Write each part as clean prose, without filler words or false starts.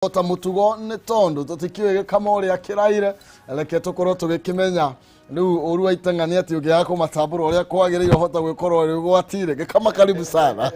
Ta mũtugo nĩ tondũ tũtikĩũĩ gĩkama ũrĩa kĩraire, reke tũkorwo tũgĩkĩmenya rĩu ũru wa itang'a nĩ atĩ ũngĩaga kũmatambũra ũrĩa kwagĩrĩire ũhota gwĩkorwo rĩ ũgwati-inĩ. Gĩkama, karibu sana.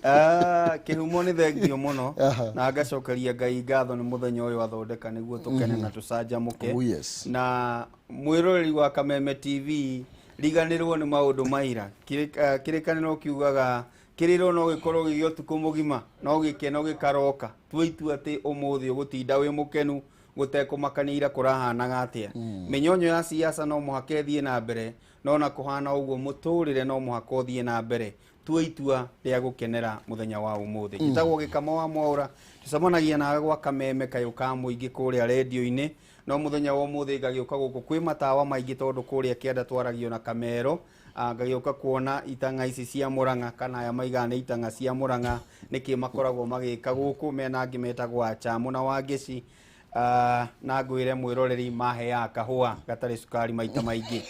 Ah, kĩhumo nĩ thengio mũno na ngacokeria Ngai ngatho nĩ mũthenya ũyũ athondeka nĩguo tũkene na tũcanjamũke. Oh, yes. Na mwĩroreri wa Kameme TV, riganĩrwo nĩ maũndũ maira. Kĩrĩkanĩro kiugaga kĩrĩro no gĩkorwo gĩgĩ ũtukũ mũgima no gĩkeno gĩkaroka. Tua itua atĩ ũmũthĩ ũgũtinda wĩ mũkenu gũtekũmakania ira kũrahanaga atĩa. Mĩnyonyo ya siasa no mũhaka ĩthiĩ na mbere, no na kũhana ũguo mũtũrĩre no mũhaka ũthiĩ na mbere. Tua itua rĩa gũkenera mũthenya wa ũmũthĩ. Njĩtagwo Gĩkama wa Mwaũra, tũcemanagia nawe gwa Kameme kayũ ka mũingĩ kũrĩa rendio-inĩ, no mũthenya wa ũmũthĩ ngagĩũka gũkũ kwĩ matawa maingĩ tondũ kũrĩa kĩanda twaragio na kamero. Ngagĩũka kuona itang'a ici cia Mũrang'a, kana aya maigaga nĩ itang'a cia Mũrang'a, nĩkĩ makoragwo magĩka gũkũ mena angĩ metagwo Achamũ na Wangeci. Na ngwĩre mwĩroreri, maheaga kahũa gatarĩ cukari maita maingĩ.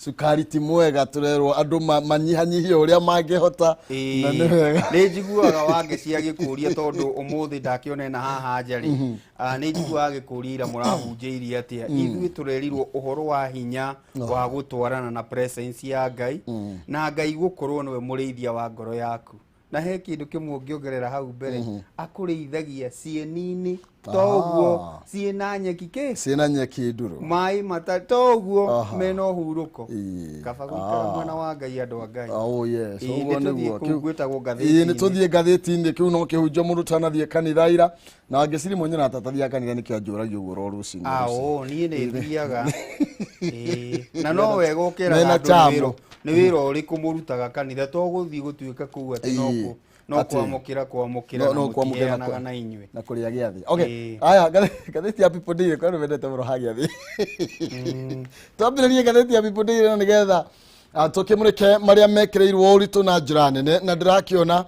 Cukari ti mwega, tũrerwo andũ manyihanyihie ũrĩa mangĩhota na nĩ wega. Nĩ njiguaga Wangeci agĩkũria, tondũ ũmũthĩ ndakĩonena haha nja rĩ. Nĩ njiguaga agĩkũria ira mũrahunjĩirie atĩa. Ithuĩ tũrerirwo ũhoro wa hinya wa gũtwarana na presence ya Ngai na Ngai gũkorwo nĩwe mũrĩithia wa ngoro yaku, na he kĩndũ kĩmwe ũngĩongerera hau mbere, akũrĩithagia cieni-inĩ to ũguo ciĩna nyeki kĩ ciĩna nyeki nduru, maĩ matarĩ to ũguo mena ũhurũko. Kaba gũikara mwena wa Ngai, andũ a Ngai. Oh yes. Ũguo nĩ tũthiĩ nĩguo. kũu gwĩtagwo Ĩĩ, nĩ ngathĩti-inĩ. Tũthiĩ ngathĩti-inĩ. Kĩu no kĩhunjio mũndũ tanathiĩ kanitha ira na ngĩciri mwenye na tata kanitha nĩkĩo anjũragia ũguo ro rũcinĩ. Ao, niĩ nĩ thiaga. Ĩĩ. Na no wega ũkeraga Mena andũ nĩ chamo. Nĩ wĩra ũrĩkũ mũrutaga kanitha, to gũthiĩ gũtuĩka kũu atĩ no no kwamũkĩra kwamũkĩra No na no kwamũkĩra na mũtiheanaga na inyuĩ. Na kũrĩa gĩathĩ. Okay. Aya, ngathĩti ya People Daily, kwani wendete mũno ha gĩathĩ. Twambĩrĩrie ngathĩti ya People Daily na nĩgetha tũkĩmũrĩke marĩa mekĩrĩirwo ũritũ na njĩra nene, na ndĩrakĩona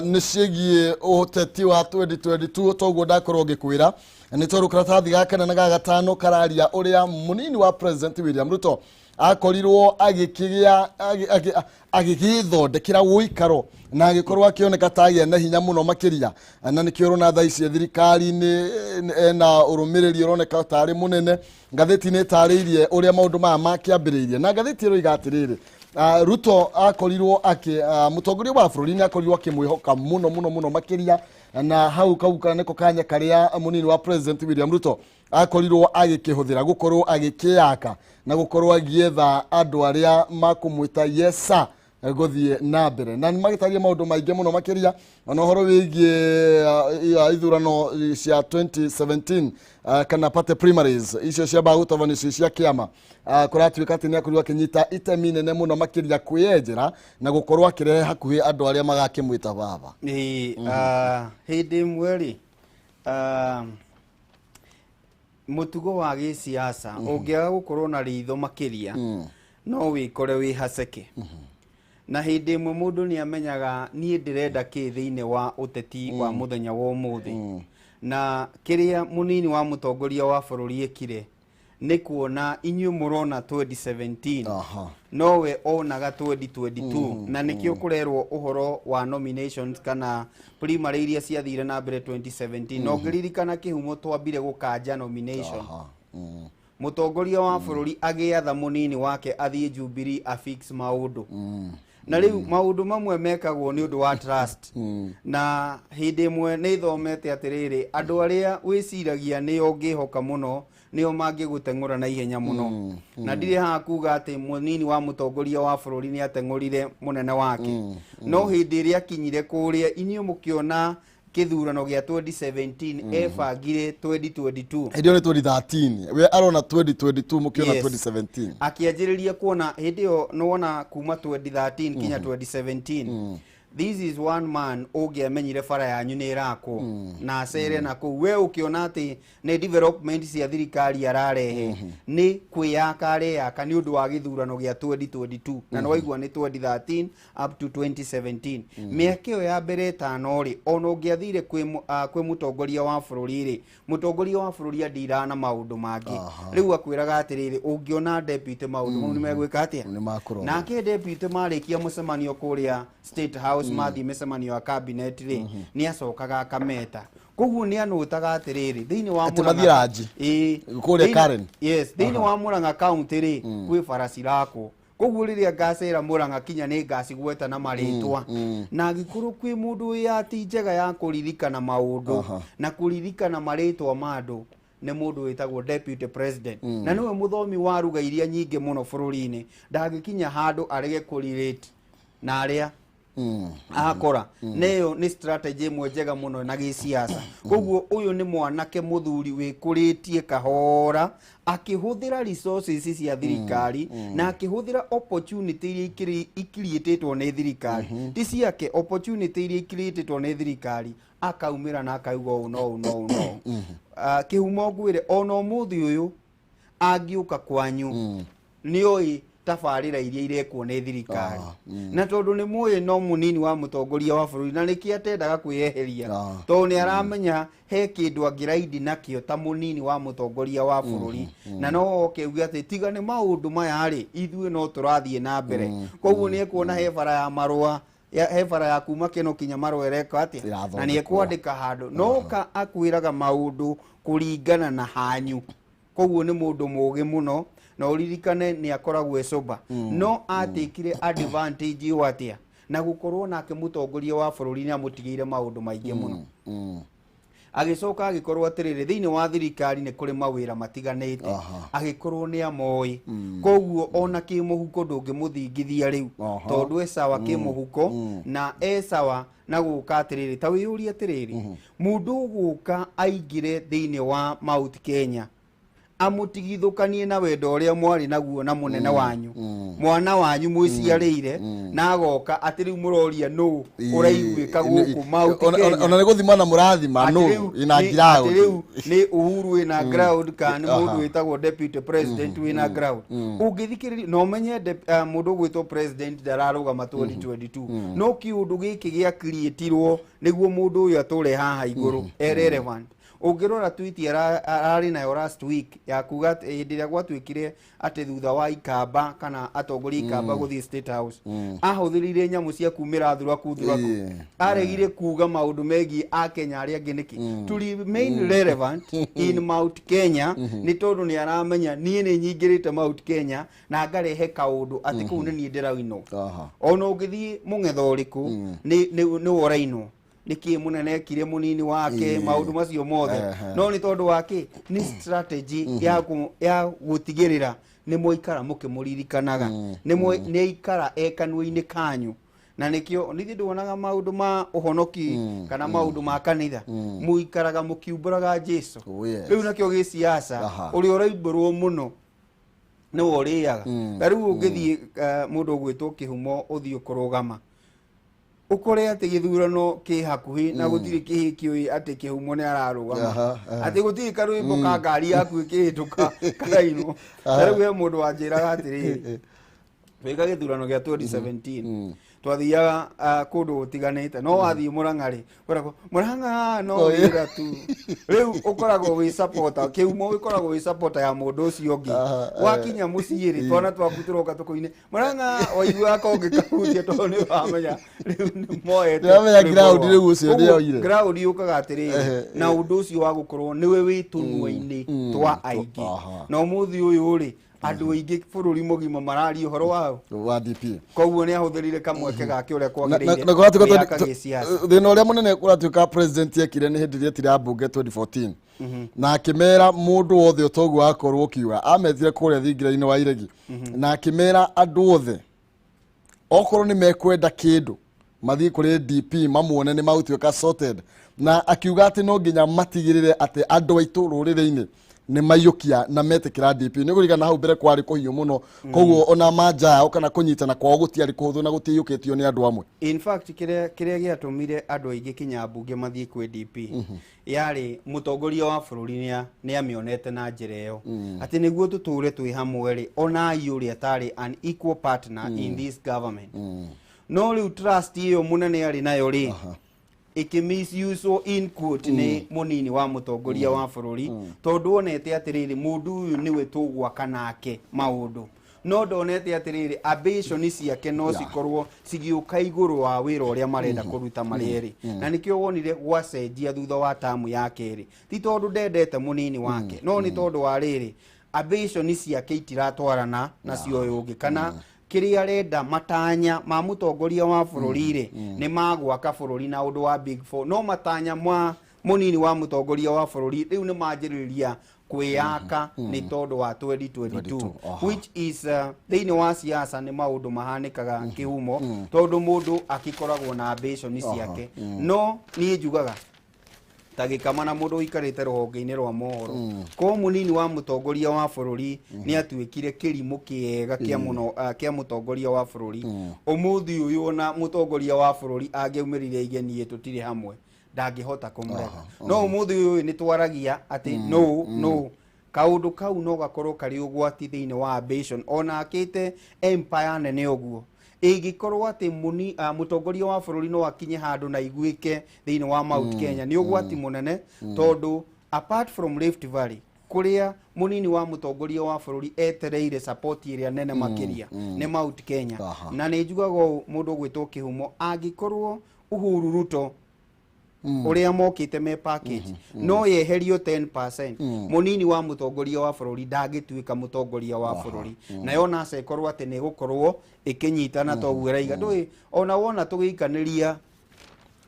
nĩ ciĩgiĩ ũteti wa 2022. Toguo ndakorwo ngĩkwĩra nĩ tondũ karatathi ga kana na ga gatano kararia ũrĩa mũnini wa President William Ruto akorirwo agĩkĩgĩa agĩgĩthondekera ũikaro na agĩkorwo akĩoneka ta agĩa na hinya mũno makĩria, na nĩkĩo ũrona thaa ici thirikari-inĩ ena ũrũmĩrĩri ũroneka tarĩ mũnene. Ngathĩti nĩ ĩtarĩirie ũrĩa maũndũ maya makĩambĩrĩirie, na ngathĩti ĩroiga atĩrĩrĩ, Ruto akorirwo akĩ mũtongoria wa bũrũri nĩ akorirwo akĩmwĩhoka mũno mũno mũno makĩria, na hau kau nĩko kanya karĩa mũnini wa President William Ruto akorirwo agĩkĩhũthĩra gũkorwo agĩkĩyaka na gũkorwo agĩetha andũ arĩa makũmwĩta "Yes sir" gũthiĩ na mbere, na nĩ magĩtaria maũndũ maingĩ mũno makĩria, ona ũhoro wĩgiĩ ithurano cia 2017 kana party primaries icio ciambaga gũtabanio ci cia kĩama. Kũratuĩka atĩ nĩ akorirwo akĩnyita itemi nene mũno makĩria kwĩyenjera na gũkorwo akĩrehe hakuhĩ andũ arĩa magakĩmwĩta baba. Ĩĩ, hĩndĩ ĩmwe rĩ, mũtugo wa gĩsiasa ũngĩaga gũkorwo na ritho makĩria no wĩkore wĩ haceke. Na hĩndĩ ĩmwe mũndũ nĩ amenyaga niĩ ndĩrenda kĩ thĩinĩ wa ũteti wa mũthenya wa ũmũthĩ, na kĩrĩa mũnini wa mũtongoria wa bũrũri ekire nĩ kuona inyuĩ mũrona 2017 nowe onaga 2022, na nĩkĩo kũrerwo ũhoro wa nominations kana primary iria ciathire na mbere 2017. Na ũngĩririkana kĩhumo, twambire gũkanja nomination. Mũtongoria wa bũrũri agĩatha mũnini wake athiĩ Jubilee afix maũndũ, na rĩu maũndũ mamwe mekagwo nĩ ũndũ wa trust. Na hĩndĩ ĩmwe nĩ thomete atĩrĩrĩ, andũ arĩa wĩciragia nĩo ũngĩhoka mũno nĩo mangĩgũteng'ũra na ihenya mũno, na ndirĩ haha kuga atĩ mũnini wa mũtongoria wa bũrũri nĩ ateng'ũrire mũnene wake, no hĩndĩ ĩrĩa akinyire kũrĩa inyuĩ mũkĩona kĩthurano gĩa 2017 ebangire 2022. Hĩndĩ ĩyo nĩ 2013, we arona 2022, mũkĩona 2017. Akĩanjĩrĩria kuona hĩndĩ ĩyo nĩwona kuma 2013 nginya 2017, this is one man ũngĩamenyire bara yanyu nĩ ĩrakwo na acere na kũu. We ũkĩona atĩ nĩ development cia thirikari ararehe, nĩ kwĩyaka areyaka nĩ ũndũ wa gĩthurano gĩa 2022, na nĩ waigua nĩ 2013 up to 2017, mĩaka ĩyo ya mbere ĩtano rĩ, ona ũngĩathire kwĩ mũtongoria wa bũrũri rĩ, mũtongoria wa bũrũri andiraga na maũndũ mangĩ. Rĩu akwĩraga atĩrĩrĩ, ũngĩona deputy maũndũ mau nĩ megwĩka atĩa? Nĩ makũrorwo. Nake deputy marĩkia mũcemanio kũrĩa State House. House mathiĩ mĩcemanio ya cabinet rĩ, nĩ acokaga akameta. Koguo nĩ anũtaga atĩrĩrĩ, thĩinĩ wa Atĩ Murang'a- mathiĩ ranji. Ĩĩ. Kũrĩa Karen. Yes, thĩinĩ wa Murang'a County rĩ, kwĩ bara cirakwo. Koguo rĩrĩa ngacera Murang'a kinya nĩ ngacigweta na marĩtwa. Na angĩkorwo kwĩ mũndũ wĩ ati njega ya kũririkana maũndũ na kũririkana marĩtwa ma andũ, nĩ mũndũ wĩtagwo deputy president, na nĩwe mũthomi wa ruga iria nyingĩ mũno bũrũri-inĩ. Ndangĩkinya handũ arege kũrelate na arĩa akora. Na ĩyo nĩ strategy ĩmwe njega mũno na gĩciaca. Koguo ũyũ nĩ mwanake mũthuri wĩkũrĩtie kahora, akĩhũthĩra resources cia thirikari na akĩhũthĩra opportunity iria ikiriĩtĩtwo nĩ thirikari, ti ciake, opportunity iria ikiriĩtĩtwo nĩ thirikari, akaumĩra na akauga ũũ no ũũ no ũũ no ũũ. Ah, Kĩhumo, ngwĩre ona ũmũthĩ ũyũ angĩũka kwanyu, nĩoĩ tabarĩra iria irekwo nĩ thirikari, na tondũ nĩ mũĩ no mũnini wa mũtongoria wa bũrũri, na nĩkĩo atendaga kwĩyeheria, tondũ nĩ aramenya he kĩndũ angĩraidi nakĩo ta mũnini wa mũtongoria wa bũrũri, na no oke uge atĩ tiga nĩ maũndũ maya rĩ, ithuĩ no tũrathiĩ na mbere. Koguo nĩ ekuona he bara ya marũa he bara ya kuma kĩno kinya marũa ĩreka atĩa, na nĩ Ĩrathondekwo. ekwandĩka handũ no ka akwĩraga maũndũ kũringana na hanyu. Koguo nĩ mũndũ mũgĩ mũno, na ũririkane nĩ akoragwo e sober, no atakire advantage ĩyo atĩa na gũkorwo nake mũtongoria wa bũrũri nĩ amũtigĩire maũndũ maingĩ mũno. Agĩcoka agĩkorwo atĩrĩrĩ, thĩinĩ wa thirikari nĩ kũrĩ mawĩra matiganĩte, agĩkorwo nĩ amoĩ. Koguo ona kĩmũhuko ndũngĩmũthingithia rĩu, tondũ e sawa kĩmũhuko, na e sawa na gũka atĩrĩrĩ, ta wĩyũrie atĩrĩrĩ, mũndũ ũgũka aingĩre thĩinĩ wa Mount Kenya amũtigithũkanie na wendo ũrĩa mwarĩ naguo na mũnene wanyu, mwana wanyu mwĩciarĩire, na agoka atĩ rĩu mũroria nũ ũraiguĩka gũkũ Mount Kenya. Ona nĩ gũthima na mũrathima Atĩ nũ rĩu ina atĩ ground. Rĩu nĩ Uhuru wĩna ground kana nĩ mũndũ wĩtagwo deputy president wĩna ground? Ũngĩthikĩrĩria na ũmenye mũndũ ũgwĩtwo president ndararũgama 2022, no kĩũndũ gĩkĩ gĩa creatirwo nĩguo mũndũ ũyũ atũre haha igũrũ e relevant. Ũngĩrora tweet ararĩ nayo last week ya kuga atĩ hĩndĩ ĩrĩa gwatuĩkire atĩ thutha wa ikamba kana atongoria ikamba gũthiĩ State House, ahũthĩrire nyamũ cia kumĩra thuraku thuraku. Aregire kuga maũndũ megiĩ akenya arĩa angĩ nĩkĩ to remain relevant in Mount Kenya, nĩ tondũ nĩ aramenya niĩ nĩ nyingĩrĩte Mount Kenya na ngarehe kaũndũ atĩ kũu nĩ niĩ ndĩrainwo. Ona ũngĩthiĩ mũng'etho ũrĩkũ, nĩ worainwo nĩkĩ mũnene ekire mũnini wake, maũndũ macio mothe. No nĩ tondũ wa kĩ? Nĩ strategy ya gũtigĩrĩra nĩ mwaikara mũkĩmũririkanaga, nĩ aikara e kanua-inĩ kanyu. Na nĩkĩo nithiĩ nduonaga maũndũ ma ũhonoki kana maũndũ ma kanitha, mũikaraga mũkiumbũraga Jesu. Oh, yes. Rĩu nakĩo gĩciaca, ũrĩa ũraimbũrwo mũno nĩwe ũrĩaga. Ta rĩu ũngĩthiĩ, mũndũ ũgwĩtwo Kĩhumo, ũthiĩ kũrũgama ũkore atĩ gĩthurano kĩ hakuhĩ na gũtirĩ kĩhĩ kĩũĩ atĩ Kĩhumo nĩ ararũgama, Aha, aha. atĩ gũtirĩ karwĩmbo ka ngari yaku ĩkĩhĩtũka karainwo. Ta rĩu he mũndũ wanjĩraga atĩrĩrĩ, twĩka gĩthurano gĩa 2017 twathiaga kũndũ gũtiganĩte, no wathiĩ Mũrang'a rĩ, ũkoragwo Mũrang'a no Oh, yeah. wĩra tu. Rĩu ũkoragwo wĩ supporter Kĩhumo, ũkoragwo wĩ supporter ya mũndũ ũcio ũngĩ. Wakinya mũciĩ rĩ, twana twaku tũroka tũkũine Mũrang'a, waiguaga kongĩ kahutia, tondũ nĩ ũramenya rĩu nĩ moete Nĩwamenya rwĩmbo ground rwao. rĩu ũcio Koguo nĩoire. ground yũkaga atĩrĩrĩ, na ũndũ ũcio wa gũkorwo nĩwe wĩ tũnua-inĩ twa aingĩ. Na ũmũthĩ ũyũ rĩ, andũ aingĩ bũrũri mũgima mararia ũhoro wao. Wa DP. Koguo nĩ ahũthĩrire kamweke gake ũrĩa kwagĩrĩire Na kũratuĩka kwĩyaka gĩsiasa. Thĩna ũrĩa mũnene kũratuĩka president ekire nĩ hĩndĩ ĩrĩa etire ambunge 2014 na akĩmera mũndũ wothe ũtoguo akorwo ũkiuga, ametire kũrĩa thingira-inĩ wa iregi na akĩmera andũ othe okorwo nĩ mekwenda kĩndũ mathiĩ kũrĩ DP mamuone nĩ magũtuĩka sorted, na akiuga atĩ no nginya matigĩrĩre atĩ andũ aitũ rũrĩrĩ-inĩ nĩ maiyũkia na metĩkĩra DP. Nĩ kũririkana hau mbere kwarĩ kũhiũ mũno, koguo ona manja yao kana kũnyitana kwao gũtiarĩ kũhũthũ na gũtiaiyũkĩtio nĩ andũ amwe. In fact, kĩrĩa gĩatũmire andũ aingĩ kinya mbunge mathiĩ kwĩ DP yarĩ mũtongoria wa bũrũri nĩ amĩonete na njĩra ĩyo atĩ nĩguo tũtũre twĩ hamwe rĩ, onai ũrĩa tarĩ an equal partner in this government. No rĩu trust ĩyo mũnene arĩ nayo rĩ, ĩkĩ in quote nĩ mũnini wa mũtongoria wa bũrũri, tondũ onete atĩrĩrĩ, mũndũ ũyũ nĩwe tũgwaka nake maũndũ. No ndonete atĩrĩrĩ, ambition ciake no cikorwo cigĩũka igũrũ wa wĩra ũrĩa marenda kũruta marĩ erĩ, na nĩkĩo wonire gwacenjia thutha wa tamu ya kerĩ. Ti tondũ ndendete mũnini wake, no nĩ tondũ wa rĩrĩ, ambition ciake itiratwarana na cia ũyũ ũngĩ, kana kĩrĩa arenda, matanya ma mũtongoria wa bũrũri rĩ, nĩ magwaka bũrũri na ũndũ wa Big Four, no matanya ma mũnini wa mũtongoria wa bũrũri rĩu nĩ manjĩrĩria kwĩyaka nĩ tondũ wa 2022, which is thĩinĩ wa siasa nĩ maũndũ mahanĩkaga kĩhumo, tondũ mũndũ akĩkoragwo na ambition ciake. No niĩ njugaga ta gĩkama na mũndũ ũikarĩte rũhonge-inĩ rwa mohoro ko mũnini wa mũtongoria wa bũrũri nĩ atuĩkire kĩrimũ kĩega kĩa mũno kĩa mũtongoria wa bũrũri ũmũthĩ ũyũ. Ona mũtongoria wa bũrũri angĩaumĩrire aige niĩ tũtirĩ hamwe, ndangĩhota kũmũrega. No ũmũthĩ ũyũ nĩ twaragia atĩ no no kaũndũ kau no gakorwo karĩ ũgwati thĩinĩ wa ambition, ona akĩte empire nene ũguo. Ĩngĩkorwo atĩ mũtongoria wa bũrũri no akinye handũ na iguĩke thĩinĩ wa Mount Kenya, nĩ ũgwati mũnene, tondũ apart from Rift Valley, kũrĩa mũnini wa mũtongoria wa bũrũri etereire support ĩrĩa nene makĩria nĩ Mount Kenya. Na nĩ njugaga ũũ, mũndũ ũgwĩtwo kĩhumo, angĩkorwo Uhuru Ruto ũrĩa mokĩte me package no yeherio 10%, mũnini wa mũtongoria wa bũrũri ndangĩtuĩka mũtongoria wa bũrũri. Nayo NASA ĩkorwo atĩ nĩ ĩgũkorwo ĩkĩnyitana toguo ĩraiga. Ndũĩ ona wona tũgĩikanĩria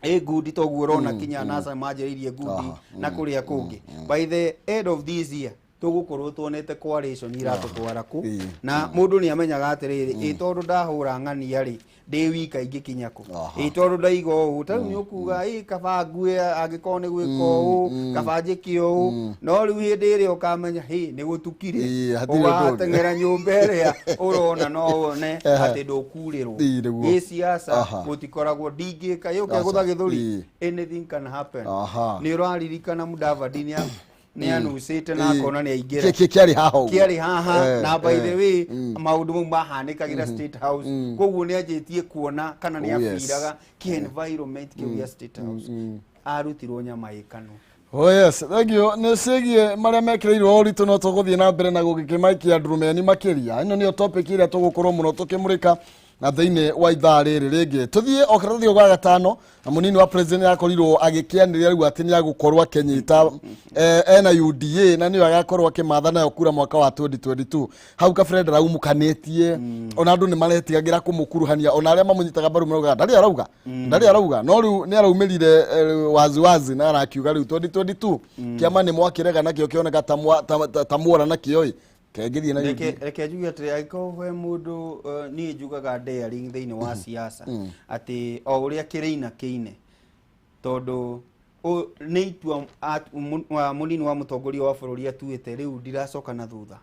ĩ ngundi toguo ũrona kinya NASA manjĩrĩirie ngundi na kũrĩa kũngĩ. By the end of this year tũgũkorwo tuonete coalition iratũtwara kũ. Na mũndũ nĩ amenyaga atĩrĩrĩ, ĩ tondũ ndahũra ng'ania rĩ, ndĩ wika ingĩkinya kũ? Ĩ tondũ ndaiga ũũ, ta rĩu nĩ ũkuga ĩ kaba ngue, angĩkorwo nĩ gwĩka ũũ, kaba njĩke ũũ. No rĩu hĩndĩ ĩrĩa ũkamenya hĩ nĩ gũtukire, Hatirĩ ũndũ ũngĩ. ũgateng'era nyũmba ĩrĩa ũrona no wone atĩ ndũkurĩrwo. Nĩguo. Gĩ siasa gũtikoragwo ndingĩka ĩ ũkegũtha gĩthũri, anything can happen. Nĩ ũraririkana Mudavadi nĩ anucĩte na akona nĩ aingĩra. Kĩarĩ haha ũguo. Kĩarĩ haha. Na by the way, maũndũ mau mahanĩkagĩra State House, koguo nĩ anjĩtie kuona kana nĩ abiraga kĩ environment kĩu gĩa State House, arutirwo nyama ĩ kanua. Oh yes, thank you. Nĩ ciĩgiĩ marĩa mekĩrĩirwo ũritũ, no tũgũthiĩ na mbere na gũgĩkĩmaikia ndurumeni makĩria. Ĩno nĩyo topic ĩrĩa tũgũkorwo mũno tũkĩmũrĩka na thĩinĩ wa ithaa rĩrĩ rĩngĩ. Tũthiĩ o karatathi ga gatano, na mũnini wa president akorirwo agĩkĩanĩrĩra rĩu atĩ nĩ agũkorwo akĩnyita ena UDA na nĩyo agakorwo akĩmatha nayo kura mwaka wa 2022. Hau kabere ndaraumukanĩtie, ona andũ nĩ maretigagĩra kũmũkuruhania, ona arĩa mamũnyitaga mbaru maraugaga ndarĩ arauga, ndarĩ arauga, no rĩu nĩ araumĩrire waziwazi na arakiuga rĩu 2022 kĩama nĩ mwakĩrega nakĩo kĩoneka ta ta mwora nakĩo ĩ kengĩthiĩ na Reke UDA. Reke njuge atĩrĩ, angĩkorwo he mũndũ niĩ njugaga daring thĩinĩ wa siasa, atĩ o ũrĩa kĩrĩina kĩine, tondũ nĩ itua mũnini wa mũtongoria wa bũrũri atuĩte rĩu, ndiracoka na thutha.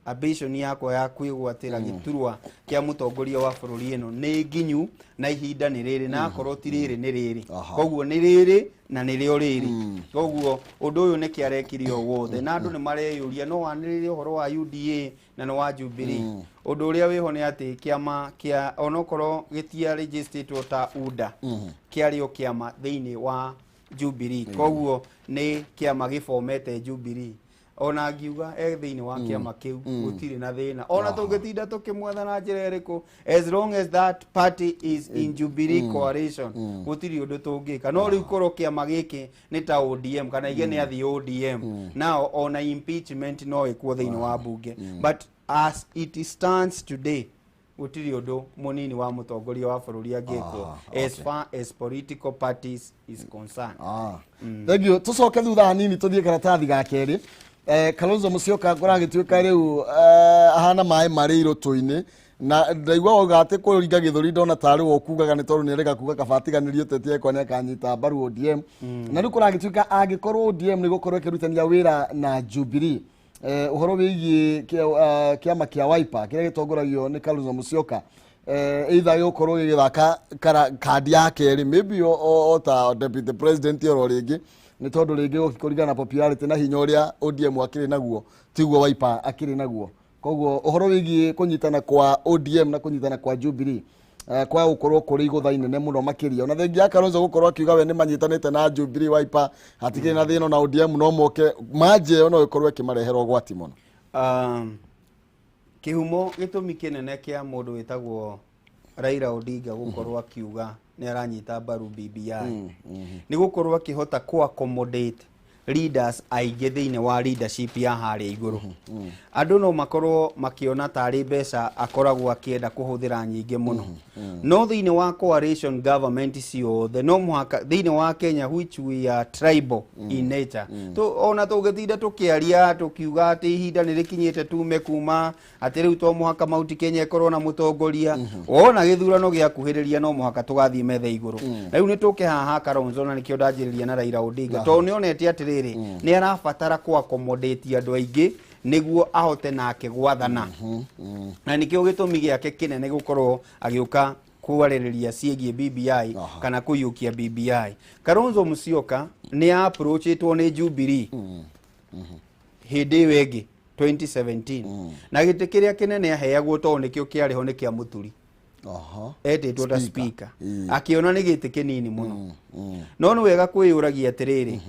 Ambition yakwa ya kwĩgwatĩra gĩturwa kĩa mũtongoria wa bũrũri ĩno nĩ nginyu, na ihinda nĩ rĩrĩ, na akorwo ti rĩrĩ nĩ rĩrĩ. Koguo nĩ rĩrĩ na nĩrĩo rĩrĩ. Koguo ũndũ ũyũ nĩkĩ arekire o wothe, na andũ nĩ mareyũria no wanĩrĩre ũhoro wa UDA na nĩ wa Jubilee. Ũndũ ũrĩa wĩho nĩ atĩ kĩama kĩa onokorwo gĩtia registered ta UDA, kĩarĩ o kĩama thĩinĩ wa Jubilee, koguo nĩ kĩama gĩbomete Jubilee. Ona ngiuga e thĩinĩ wa kĩama kĩu, gũtirĩ na thĩna ona tũngĩtinda tũkĩmwetha na njĩra ĩrĩkũ, as long as that party is in Jubilee coalition, gũtirĩ ũndũ tũngĩka. No rĩu korwo kĩama gĩkĩ nĩ ta ODM, kana ige nĩ athiĩ ODM nao, ona impeachment no ĩkwo thĩinĩ wa bunge. But as it stands today, gũtirĩ ũndũ mũnini wa mũtongoria wa bũrũri angĩkwo as far as political parties is concerned. Thank you. Tũcoke thutha hanini, tũthiĩ karatathi ga kerĩ. Kalonzo Musyoka kũragĩtuĩka rĩu ahana maĩ marĩ irũtũ-inĩ, na ndaigua wauga atĩ kũringa gĩthũri, ndona tarĩ we ũkugaga nĩ tondũ nĩerĩga kuga kaba atiganĩrie ũteti ekwa nĩ akanyita mbaru ODM. Na rĩu kũragĩtuĩka angĩkorwo ODM nĩ gũkorwo ĩkĩrutania wĩra na Jubilee, ũhoro wĩgiĩ kĩama kĩa Wiper kĩrĩa gĩtongoragio nĩ Kalonzo Musyoka, either gĩgũkorwo gĩgĩthaka kandi ya kerĩ, maybe o ta deputy president oro rĩngĩ, nĩ tondũ rĩngĩ kũringana na popularity na hinya ũrĩa ODM akĩrĩ naguo tiguo Wiper akĩrĩ naguo. Koguo ũhoro wĩgiĩ kũnyitana kwa ODM na kũnyitana kwa Jubilee kwa gũkorwo kũrĩ igũtha inene mũno makĩria, ona thengia ya Kalonzo gũkorwo akiuga we nĩ manyitanĩte na Jubilee, Wiper hatikĩrĩ na thĩna, na ODM no moke manje ĩyo no ĩkorwo ĩkĩmarehera ũgwati mũno. Kĩhumo gĩtũmi kĩnene kĩa mũndũ wĩtagwo Raila Odinga gũkorwo akiuga nĩ aranyita mbaru BBI nĩ gũkorwo akĩhota kũ accommodate leaders aingĩ thĩinĩ wa leadership ya harĩa igũrũ. Andũ no makorwo makĩona tarĩ mbeca akoragwo akĩenda kũhũthĩra nyingĩ mũno, no thĩinĩ wa coalition government ciothe, no mũhaka thĩinĩ wa Kenya, which we are tribal in nature, ona tũngĩtinda tũkĩaria tũkiuga atĩ ihinda nĩ rĩkinyĩte tume kuma atĩ rĩu to mũhaka Mount Kenya ĩkorwo na mũtongoria, wona gĩthurano gĩakuhĩrĩria no mũhaka tũgathiĩ metha igũrũ. Na rĩu nĩ tũke haha Kalonzo, na nĩkĩo ndanjĩrĩria na Raila Odinga, tondũ nĩ onete atĩrĩrĩ, nĩ arabatara kũ accommodate andũ aingĩ nĩguo ahote nake gwathana, na nĩkĩo gĩtũmi gĩake kĩnene gũkorwo agĩũka kwarĩrĩria ciĩgiĩ BBI kana kũiyũkia BBI. Kalonzo Musyoka nĩ approachĩtwo nĩ Jubilee hĩndĩ ĩyo ĩngĩ 2017, na gĩtĩ kĩrĩa kĩnene aheagwo, tondũ nĩkĩo kĩarĩ ho, nĩ kĩa Mũturi. Etĩtwo ta speaker. Akĩona nĩ gĩtĩ kĩnini mũno. No nĩ wega kwĩyũragia atĩrĩrĩ,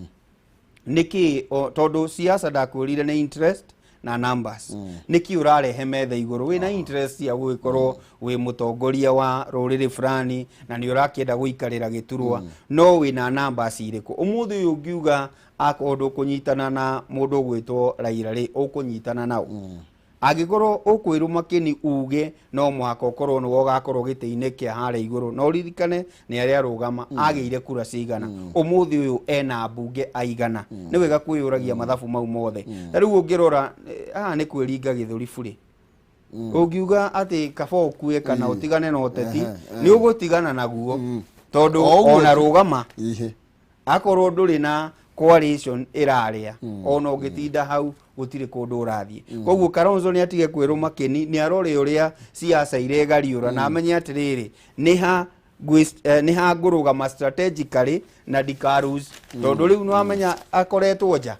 nĩkĩ tondũ siasa ndakwĩrire nĩ interest na numbers, nĩkĩ ũrarehe metha igũrũ wĩna interest ya gũgĩkorwo wĩ mũtongoria wa rũrĩrĩ fulani na nĩ ũrakĩenda gũikarĩra gĩturwa, no wĩna numbers irĩkũ? Ũmũthĩ ũyũ ũngiuga akorwo ndũkũnyitana na mũndũ ũgwĩtwo Raila rĩ, ũkũnyitana nao? Angĩkorwo ũkwĩrũma kĩni uge no mũhaka ũkorwo nĩwe ũgakorwo gĩtĩ-inĩ kĩa harĩa igũrũ, no ũririkane nĩ arĩa arũgama agĩire kura cigana, ũmũthĩ ũyũ ena mbunge aigana. Nĩ wega kwĩyũragia mathabu mau mothe. Ta rĩu ũngĩrora, haha nĩ kwĩringa gĩthũri burĩ. Ũngiuga atĩ kaba ũkue kana ũtigane na ũteti, nĩ ũgũtigana naguo, tondũ O ũguo ona tu. Rũgama akorwo ndũrĩ na coalition ĩrarĩa, ona ũngĩtinda hau gũtirĩ kũndũ ũrathiĩ. Koguo Kalonzo nĩ atige kwĩrũma kĩni, nĩ arore ũrĩa siasa iregariũra na amenye atĩrĩrĩ, nĩ ha nĩ ha ngũrũgama strategically na ndika lose, tondũ rĩu nĩ wamenya akoretwo nja.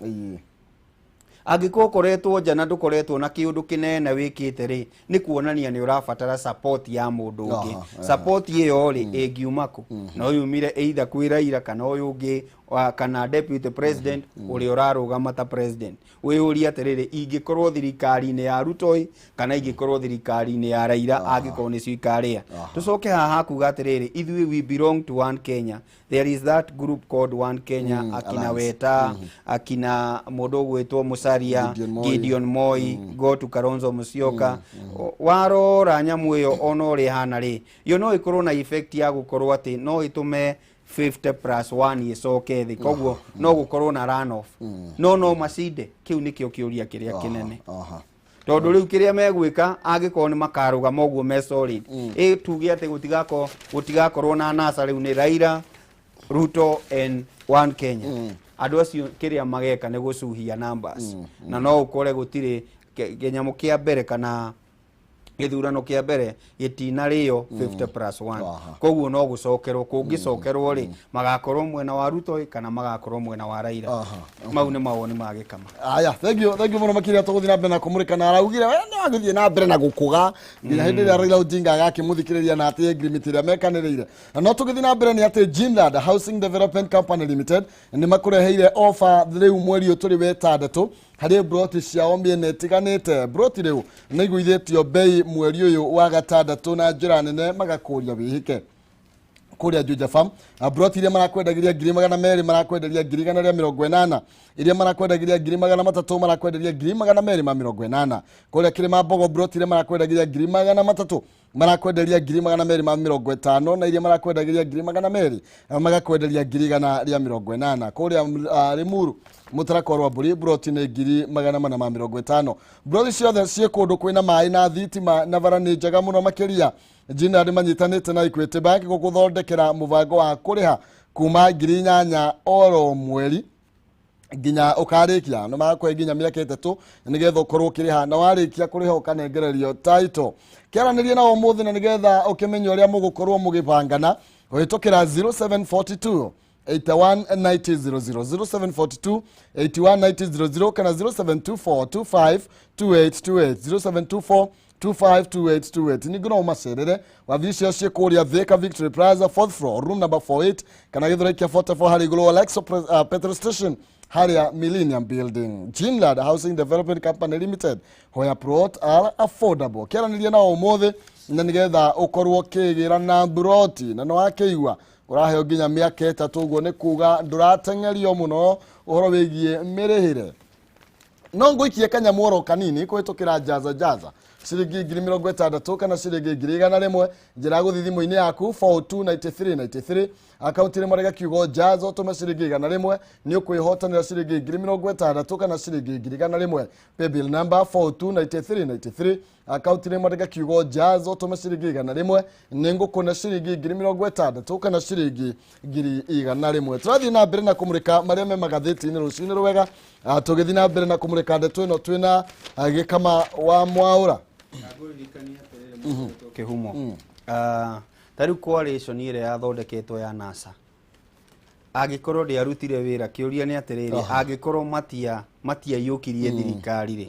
Angĩkorwo ũkoretwo nja na ndũkoretwo na kĩũndũ kĩnene wĩkĩte rĩ, nĩ kuonania nĩ ũrabatara support ya mũndũ ũngĩ. Support ĩyo rĩ, ĩngiuma kũ? No yumire either kwĩ Raila kana ũyũ ũngĩ kana deputy president ũrĩa ũrarũgama ta president. Wĩyũrie atĩrĩrĩ, ingĩkorwo thirikari-inĩ ya Ruto ĩ, kana ingĩkorwo thirikari-inĩ ya Raila, angĩkorwo nĩcio ikarĩa. Tũcoke haha kuga atĩrĩrĩ, ithuĩ we belong to one Kenya. There is that group called One Kenya, akina Alliance. Weta, akina mũndũ ũgwĩtwo Musalia, Gideon Moi. Gideon Moi, go to Kalonzo Musyoka. Warora nyamũ ĩyo ona ũrĩa ĩhana rĩ, yo no ĩkorwo na effect ya gũkorwo atĩ no ĩtũme 50 plus 1 ĩcoke thĩ, koguo no gũkorwo na runoff, no macinde. Kĩu nĩkĩo kĩũria kĩrĩa kĩnene, tondũ rĩu kĩrĩa megwĩka angĩkorwo nĩ makarũgama ũguo me solid, ĩ tuge atĩ gũtigakorwo na NASA, rĩu nĩ Raila, Ruto and One Kenya. Andũ acio kĩrĩa mageka nĩ gũcuhia numbers, na no ũkore gũtirĩ kĩnyamũ kĩa mbere kana gĩthurano kĩa mbere gĩtinarĩo 50 plus 1. Koguo no gũcokerwo, kũngĩcokerwo rĩ, magakorwo mwena wa Ruto ĩ, kana magakorwo mwena wa Raila. Mau nĩ mawoni ma gĩkama. Aya, thank you, thank you mũno makĩria. Tũgũthiĩ na mbere na kũmũrĩka, na araugire we no agĩthiĩ na mbere na gũkũga nginya hĩndĩ ĩrĩa Raila Odinga agakĩmũthikĩrĩria na atĩ agreement ĩrĩa mekanĩrĩire. Na no tũgĩthiĩ na mbere nĩ atĩ Jinland Housing Development Company Limited nĩ makũreheire offer rĩu mweri ũyũ tũrĩ wetandatũ harĩ broti ciao mĩena ĩtiganĩte. Broti rĩu nĩ igũithĩtio bei mweri ũyũ wa gatandatũ na njĩra nene, magakũria wĩhĩke kũrĩa Juja Farm. Na broti iria marakwendagĩria 200,000, marakwenderia 180,000. Iria marakwendagĩria 300,000, marakwenderia 280,000. Kũrĩa Kĩrĩma Mbogo, broti iria marakwendagĩria 300,000, marakwenderia 250,000, na iria marakwendagĩria 200,000, magakwenderia 180,000. Kũrĩa Limuru, Mũtarakwa rwa Mbũri, broti nĩ 450,000. Broti ciothe ciĩ kũndũ kwĩna maĩ na thitima, na bara nĩ njega mũno makĩria. Jinland manyitanĩte na Equity Bank gũgũthondekera mũbango wa kũrĩha kuma 8,000 oro mweri nginya ũkarĩkia. Nĩ magakũhe nginya mĩaka 3 nĩgetha ũkorwo ũkĩrĩha, na warĩkia kũrĩha ũkanengererio title. Kĩaranĩrie nao ũmũthĩ na nĩgetha ũkĩmenye ũrĩa mũgũkorwo mũgĩbangana kũhĩtũkĩra 0742 819000, 0742 819000, kana 0724 252828, 0724 252828. Ningĩ no ũmacerere wabici cio ciĩ kũrĩa Thika, Victory Plaza, fourth floor, room number 48, kana Gĩthũrai kĩa 44 harĩ igũrũ wa Lexo petrol station. Harĩa Millennium Building. Ginlad Housing Development Company Limited, where plot are affordable. Kĩaranĩria nao ũmũthĩ na nĩgetha ũkorwo ũkĩgĩra na mburoti, na nĩ wakĩigua ũraheo nginya mĩaka 3, ũguo nĩ kuga ndũrateng'erio mũno ũhoro wĩgiĩ mĩrĩhĩre. No ngũikie kanyamũ oro kanini kũhĩtũkĩra Jaza Jaza, ciringi 60,000 kana ciringi 100,000. Njĩra ya gũthiĩ thimũ-inĩ yaku 429393, akaunti ĩrĩ marega kiugo Jaza, ũtũme ciringi 100, nĩ ũkwĩhotanĩra ciringi 60,000 kana ciringi 100,000. Paybill number 429393, akaunti ĩrĩ marega kiugo Jaza, ũtũme ciringi 100, nĩ ngũkũne ciringi 60,000 kana ciringi 100,000. Tũrathiĩ na mbere na kũmũrĩka marĩa me magathĩti-inĩ rũcinĩ rwega. Tũgĩthiĩ na mbere na kũmũrĩka ndeto ĩno twĩna Gĩkama wa Mwaũra. Kĩhumo ta rĩu coalition ĩrĩa yathondeketwo ya NASA, angĩkorwo ndĩarutire wĩra, kĩũria nĩ atĩrĩrĩ, angĩkorwo matiaiyũkirie thirikari rĩ,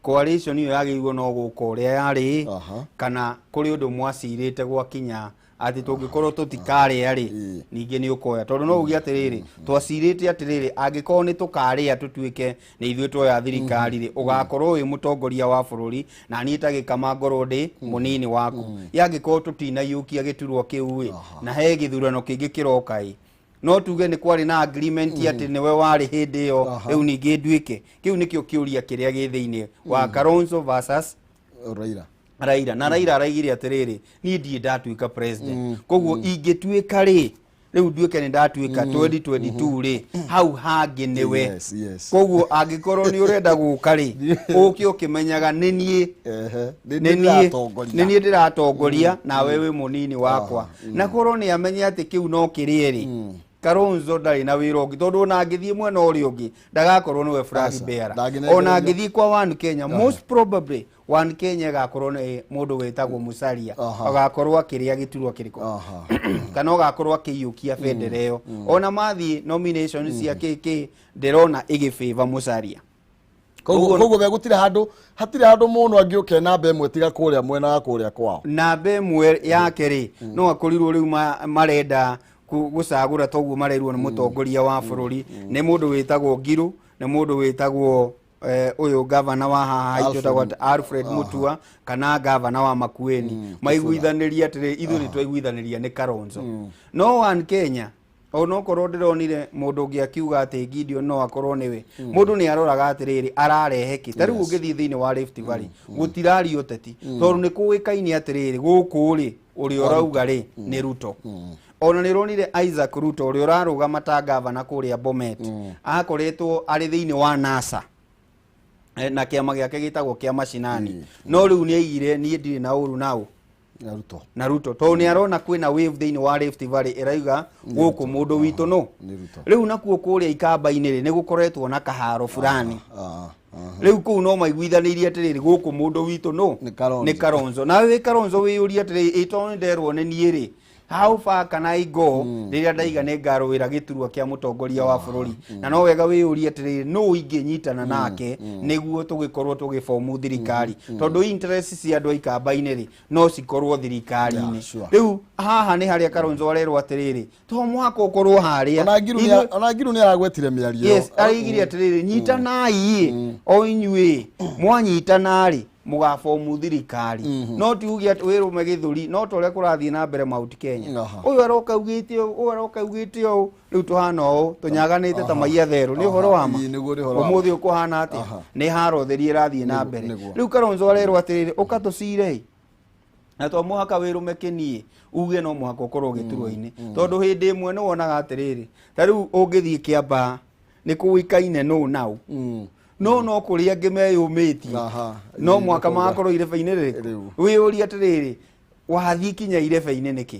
coalition ĩyo yagĩrĩirwo no gũka ũrĩa yarĩ, kana kũrĩ ũndũ mwacirĩte gwakinya atĩ tũngĩkorwo tũtikarĩa rĩ, ningĩ nĩ ũkoya? Tondũ no uge atĩrĩrĩ, twacirĩte atĩrĩrĩ, angĩkorwo nĩ tũkarĩa tũtuĩke nĩ ithuĩ tuoya thirikari rĩ, ũgakorwo wĩ mũtongoria wa bũrũri na niĩ ta Gĩkama ngorwo ndĩ mũnini waku. Yangĩkorwo tũtinaiyũkia gĩturwa kĩu ĩ, na he gĩthurano kĩngĩ kĩroka ĩ, no tuge nĩ kwarĩ na agreement atĩ nĩwe warĩ hĩndĩ ĩyo, rĩu ningĩ nduĩke? Kĩu nĩkĩo kĩũria kĩrĩa gĩ thĩinĩ wa Kalonzo versus Raila. Raila. Na Raila araigire atĩrĩrĩ, niĩ ndirĩ ndatuĩka president, koguo ingĩtuĩka rĩ, rĩu nduĩke nĩ ndatuĩka 2022 rĩ, hau hangĩ nĩwe. Koguo angĩkorwo nĩ ũrenda gũka rĩ, ũke ũkĩmenyaga nĩ niĩ Nĩ nĩ niĩ ndĩratongoria. Nĩ niĩ ndĩratongoria nawe wĩ mũnini wakwa. Na korwo nĩ amenye atĩ kĩu no kĩrĩe rĩ, Kalonzo ndarĩ na wĩra ũngĩ, tondũ ona angĩthiĩ mwena ũrĩa ũngĩ ndagakorwo nĩwe flag Aca, bearer. ndangĩnengererio. Ona angĩthiĩ kwa One Kenya, most probably One Kenya ĩgakorwo nĩ mũndũ wĩtagwo Musalia agakorwo akĩrĩa gĩturwa kĩrĩkũ kana ũgakorwo akĩiyũkia bendera ĩyo. Ona mathiĩ nomination cia kĩkĩ, ndĩrona ĩgĩfavor Musalia. Koguo we gũtirĩ handũ, hatirĩ handũ mũndũ angĩũke namba ĩmwe tiga kũrĩa mwena wa kũrĩa kwao. Namba ĩmwe yake rĩ, no akorirwo rĩu marenda gũcagũra toguo marerirwo nĩ mũtongoria wa bũrũri, nĩ mũndũ wĩtagwo Ngiru, nĩ mũndũ wĩtagwo ũyũ gavana wa haha haitũ Alfred. wĩtagwo Alfred Mutua, kana gavana wa Makueni, maiguithanĩria atĩrĩ, ithuĩ nĩ twaiguithanĩria nĩ Kalonzo. No One Kenya, onokorwo ndĩronire mũndũ ũngĩ akiuga atĩ Gideon no akorwo nĩwe, mũndũ nĩ aroraga atĩrĩrĩ, ararehe kĩ? Ta rĩu ũngĩthiĩ thĩinĩ wa Rift Valley, gũtirario ũteti, tondũ nĩ kũĩkaine atĩrĩrĩ, gũkũ rĩ, ũrĩa ũrauga rĩ nĩ Ruto. Ona nĩ ũronire Isaac Ruto ũrĩa ũrarũgama ta gavana kũrĩa Bomet akoretwo arĩ thĩinĩ wa NASA na kĩama gĩake gĩtagwo kĩa Mashinani, no rĩu nĩ aigire niĩ ndirĩ na ũru nao Na Ruto. Na Ruto, tondũ nĩ arona kwĩna wave thĩinĩ wa Rift Valley ĩrauga gũkũ mũndũ witũ no Nĩ Ruto. Rĩu nakuo kũrĩa ikamba-inĩ rĩ, nĩ gũkoretwo na kaharo fulani. Rĩu kũu no maiguithanĩirie atĩrĩrĩ, gũkũ mũndũ witũ no Nĩ Kalonzo. Nĩ Kalonzo. Nawe wĩ Kalonzo wĩyũrie atĩrĩrĩ, ĩ tondũ nĩ nderwo nĩ niĩ rĩ, how far can I go rĩrĩa ndaiga nĩ ngarũĩra gĩturwa kĩa mũtongoria wa bũrũri? Na no wega wĩyũrie atĩrĩrĩ, nũ ingĩnyitana nake nĩguo tũgĩkorwo tũgĩbomu thirikari? Tondũ interest cia andũ a ikamba-inĩ rĩ, no cikorwo thirikari-inĩ. Rĩu haha nĩ harĩa Kalonzo arerwo atĩrĩrĩ, to mũhaka ũkorwo harĩa. Ona Ngiru ona Ngiru nĩ aragwetire mĩario. Yes, araigire atĩrĩrĩ, nyitanai o inyuĩ, mwanyitana rĩ, mũgabomu thirikari, no ti uge atĩ wĩrũme gĩthũri. No ta ũrĩa kũrathiĩ na mbere Mount Kenya, ũyũ aroka augĩte ũũ, ũyũ aroka augĩte ũũ, rĩu tũhana ũũ tũnyaganĩte ta mai atherũ. Nĩ ũhoro wa ma. Ĩĩ, nĩguo, nĩ ũhoro wa ma. Ũmũthĩ ũkũhana atĩa? Nĩ haro theri ĩrathiĩ na mbere. Rĩu Kalonzo arerwo atĩrĩrĩ, ũka tũcire na to mũhaka wĩrũme kĩniĩ uge no mũhaka ũkorwo gĩturwa-inĩ, tondũ hĩndĩ ĩmwe nĩ wonaga atĩrĩrĩ, ta rĩu ũngĩthiĩ Kĩambaa nĩ kũĩkaine nũ nau, no kũrĩ angĩ meyũmĩtie no mwaka magakorwo irebe-inĩ rĩrĩkũ. Rĩu. Wĩyũrie atĩrĩrĩ, wathiĩ kinya irebe-inĩ nĩkĩ?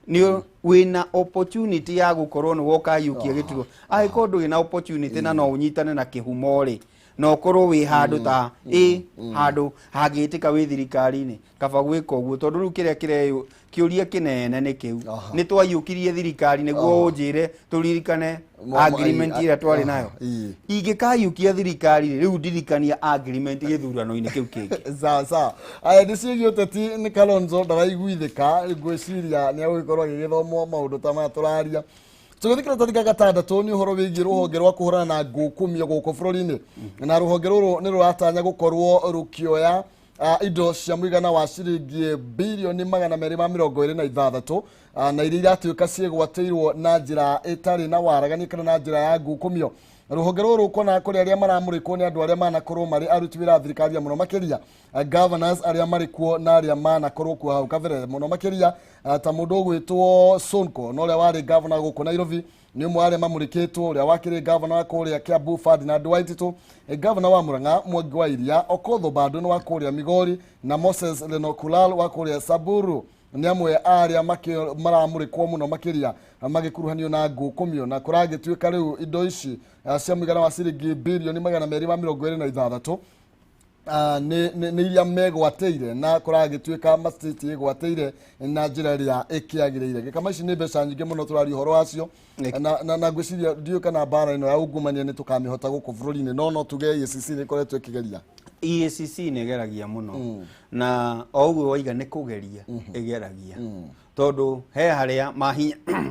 Nĩ wĩna opportunity ya gũkorwo nĩ woka yũkia gĩturwa. Angĩkorwo ndũrĩ na opportunity na no ũnyitane na kĩhumo rĩ, na ũkorwo wĩ handũ ta ĩ handũ hangĩtĩka wĩ thirikari-inĩ, kaba gwĩka ũguo, tondũ rĩu kĩrĩa kĩreyo kĩũria kĩnene nĩ kĩu: nĩ twaiyũkirie thirikari nĩguo ũnjĩre tũririkane agreement ĩrĩa twarĩ nayo? Ingĩkaiyũkia thirikari rĩ, rĩu ndirikania agreement gĩthurano-inĩ kĩu kĩngĩ. Sawa sawa. Aya nĩ ciĩgiĩ ũteti. Nĩ Kalonzo ndaraiguithĩka, ngwĩciria nĩ agũgĩkorwo agĩgĩthomwo maũndũ ta maya tũraria. Tũgĩthiĩ kĩratathi gĩa gatandatũ, nĩ ũhoro wĩgiĩ rũhonge rwa kũhũrana na ngũkũmio gũkũ bũrũri-inĩ, na rũhonge rũrũ nĩ rũratanya gũkorwo rũkĩoya indo cia mũigana wa ciringi 226 birioni, na iria iratuĩka ciĩgwatĩirwo na njĩra ĩtarĩ na waragania kana na njĩra ya ngũkũmio. Rũhonge rũrũ kuona kũrĩ arĩa maramũrĩkwo nĩ andũ arĩa manakorwo marĩ aruti wĩra a thirikari, ya mũno makĩria governors arĩa marĩ kuo na arĩa manakorwo kuo hau kabere, mũno makĩria ta mũndũ ũgwĩtwo Sonko, na ũrĩa warĩ governor gũkũ Nairobi nĩ ũmwe wa arĩa mamũrĩkĩtwo, ũrĩa wakĩrĩ governor wa kũrĩa Kiambu Ferdinand Waititu, governor wa Murang'a Mwangi wa Iria, Okoth Obado nĩ wa kũrĩa Migori, na Moses Lenolkulal wa kũrĩa Samburu, nĩ amwe a arĩa maramũrĩkwo mũno makĩria magĩkuruhanio na ngũkũmio. Na kũragĩtuĩka rĩu indo ici cia mũigana wa ciringi 226 birioni nĩ iria megwatĩire, na kũragĩtuĩka matitiĩgwatĩire na njĩra ĩrĩa ĩkĩagĩrĩire. Gĩkama, ici nĩ mbeca nyingĩ mũno tũraria ũhoro wacio, na ngwĩciria ndiũĩ kana mbara ĩno ya ungumania nĩ tũkamĩhota gũkũ bũrũri-inĩ, no tuge EACC nĩ ĩkoretwo ĩkĩgeria. EACC nĩ ĩgeragia mũno, na o ũguo waiga nĩ kũgeria ĩgeragia, tondũ he harĩa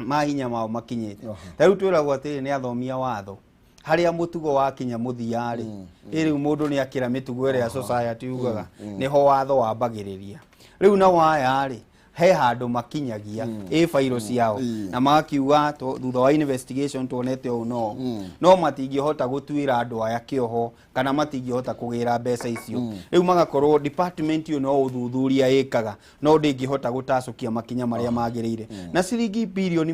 mahinya mao makinyĩte. Ta rĩu twĩragwo atĩrĩ nĩ athomia watho, harĩa mũtugo wakinya mũthia rĩ, ĩ rĩu mũndũ nĩ akĩra mĩtugo ĩrĩa society yugaga, nĩho watho wambagĩrĩria. Rĩu na waya rĩ, he handũ makinyagia ĩ bairo ciao na magakiuga thutha wa investigation tuonete ũũ, no matingĩhota gũtuĩra andũ aya kĩoho kana matingĩhota kũgĩra mbeca icio. Rĩu magakorwo department ĩyo no ũthuthuria ĩkaga, no ndĩngĩhota gũtacũkia makinya marĩa magĩrĩire. Na ciringi 226 birioni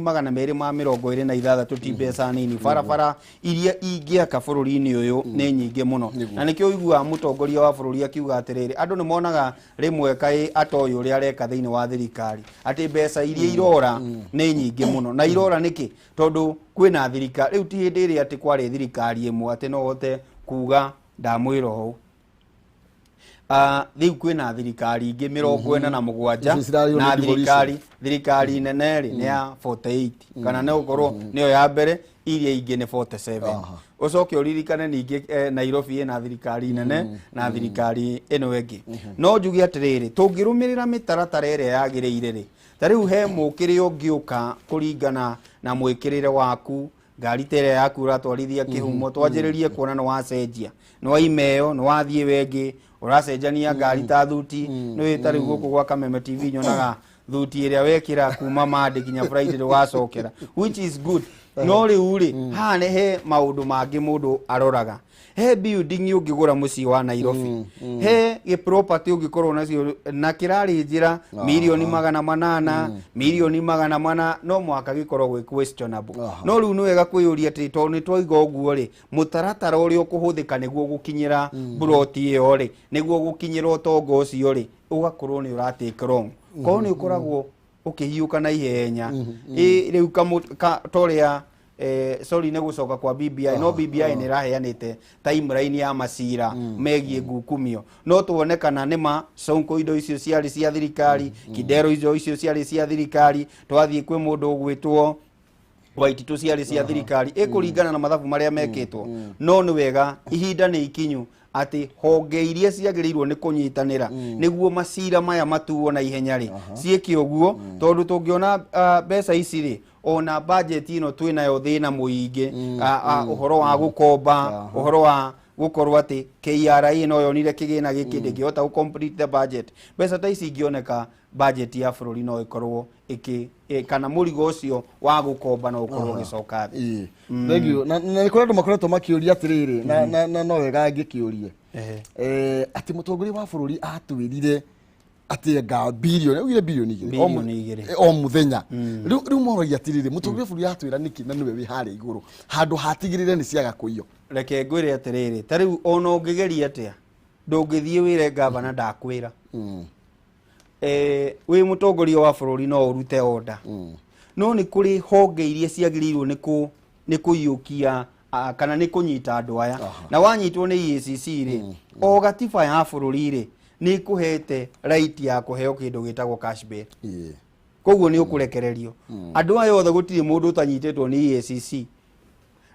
ti mbeca nini. Barabara iria ingĩaka bũrũri-inĩ ũyũ nĩ nyingĩ mũno, na nĩkĩo ũiguaga mũtongoria wa bũrũri akiuga atĩrĩrĩ, andũ nĩ monaga rĩmwe kaĩ atoĩ ũrĩa areka thĩinĩ wa thirikari, atĩ mbeca iria irora nĩ nyingĩ mũno. Na irora nĩkĩ? Tondũ kwĩna thirikari rĩu, ti hĩndĩ ĩrĩa atĩ kwarĩ thirikari ĩmwe atĩ no ũhote kuga ndamwĩra ũũ. Rĩu kwĩna thirikari ingĩ 47. Icio cirarĩo Na nĩ devolution. Thirikari nene rĩ nĩ ya 48, kana nĩ gũkorwo nĩyo ya mbere, iria ingĩ nĩ 47. Ũcoke ũririkane ningĩ Nairobi ĩna thirikari nene na thirikari ĩno ĩngĩ. No njuge atĩrĩrĩ, tũngĩrũmĩrĩra mĩtaratara ĩrĩa yagĩrĩire rĩ, ta rĩu he mũkĩrĩ ũngĩũka kũringana na mwĩkĩrĩre waku, ngari ta ĩrĩa yaku ũratwarithia kĩhumo, twanjĩrĩrie kuona nĩ wacenjia, nĩ waima ĩyo, nĩ wathiĩ wengĩ, ũracenjania ngari ta thuti. Nĩ ta rĩu gũkũ gwa Kameme TV nyonaga thuti ĩrĩa wekĩra kuma Monday nginya Friday ndũgacokera, which is good. No rĩu rĩ, haha nĩ he maũndũ mangĩ mũndũ aroraga. He building ũngĩgũra mũciĩ wa Nairobi, he gĩ property ũngĩkorwo nacio na kĩrarĩ njĩra 800 milioni, 400 milioni, no mũhaka gĩkorwo gwĩ questionable. No rĩu nĩ wega kwĩyũria atĩ tondũ nĩ twaiga ũguo rĩ, mũtaratara ũrĩa ũkũhũthĩka nĩguo gũkinyĩra buroti ĩyo rĩ, nĩguo gũkinyĩra ũtonga ũcio rĩ, ũgakorwo nĩ ũra take wrong, korwo nĩ ũkoragwo ũkĩhiũka na ihenya. Ĩ rĩu torĩa sorry, nĩ gũcoka kwa BBI, no BBI nĩ ĩraheanĩte timeline ya macira megiĩ ngukumio, no tuone kana nĩ ma Sonko indo icio ciarĩ cia thirikari, Kidero indo icio ciarĩ cia thirikari, twathiĩ kwĩ mũndũ ũgwĩtwo Waititũ ciarĩ cia thirikari, ĩkũringana na mathabu marĩa mekĩtwo. No nĩ wega, ihinda nĩ ikinyu atĩ honge iria ciagĩrĩirwo nĩ kũnyitanĩra nĩguo macira maya matuo na ihenya rĩ, ciĩke ũguo, tondũ tũngĩona mbeca ici rĩ, ona budget ĩno twĩnayo thĩna mũingĩ, ũhoro wa gũkomba, ũhoro wa gũkorwo atĩ KRA no yonire kĩgĩna gĩkĩ ndĩngĩhota gũ complete the budget. Mbeca ta ici ingĩoneka, budget ya bũrũri no ĩkorwo ĩkĩ kana mũrigo ũcio wa gũkomba no ũkorwo ũgĩcoka thĩ. Ĩĩ, thank you. Na nĩ kũrĩ andũ makoretwo makĩũria atĩrĩrĩ, na no wega ngĩkĩũrie atĩ mũtongoria wa bũrũri atwĩrire atĩ anga bilioni, augire 2 birioni. 2 birioni. O mũthenya. Rĩu moragia atĩrĩrĩ, mũtongoria wa bũrũri atwĩra nĩkĩ na nĩwe wĩ harĩa igũrũ, handũ hatigĩrĩre nĩ ciaga kũiywo? Reke ngwĩre atĩrĩrĩ, ta rĩu ona ũngĩgeria atĩa, ndũngĩthiĩ wĩre gavana ndakwĩra. Wĩ mũtongoria wa bũrũri no ũrute order, no nĩ kũrĩ honge iria ciagĩrĩirwo nĩ kũiyũkia kana nĩ kũnyita andũ aya. Na wanyitwo nĩ EACC rĩ, o gatiba ya bũrũri rĩ nĩ ĩkũhete right ya kũheo kĩndũ gĩtagwo cash bail. Koguo nĩ ũkũrekererio. Andũ aya othe gũtirĩ mũndũ ũtanyitĩtwo nĩ EACC,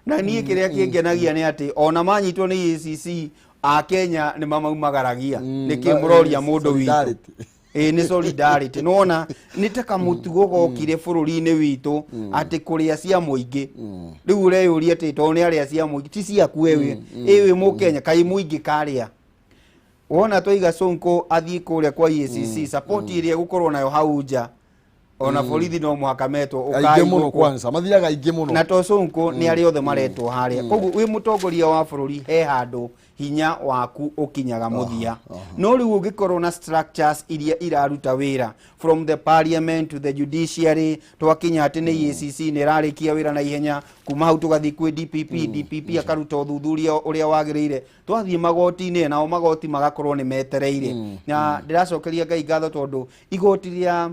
na niĩ kĩrĩa kĩngenagia nĩ atĩ ona manyitwo nĩ EACC, a Kenya nĩ mamaumagaragia. Nĩkĩ mũroria mũndũ witũ? Solidarity. Ĩĩ, nĩ solidarity. Nĩwona nĩ ta kamũtugo gokire bũrũri-inĩ witũ atĩ kũrĩa cia mũingĩ. Rĩu ũreyũria atĩ tondũ nĩ arĩa cia mũingĩ, ti ciaku wewe, ĩ wĩ Mũkenya, kaĩ mũingĩ karĩa. Wona twaiga Sonko athiĩ kũrĩa kwa EACC, support ĩrĩa egũkorwo nayo hau nja, ona borithi no mũhaka metwo, aingĩ ũkai mũno gũkũ. Kwanza mathiaga aingĩ mũno. Na to Sonko, nĩ arĩa othe maretwo harĩa. Koguo wĩ mũtongoria wa bũrũri, he handũ hinya waku ũkinyaga mũthia. No rĩu ũngĩkorwo na structures iria iraruta wĩra, from the parliament to the judiciary, twakinya atĩ nĩ EACC nĩ ĩrarĩkia wĩra na ihenya, kuma hau tũgathiĩ kwĩ DPP, DPP akaruta ũthuthuria ũrĩa wagĩrĩire, twathiĩ magoti-inĩ, nao magoti magakorwo nĩ metereire. Na ndĩracokeria Ngai ngatho tondũ igoti rĩa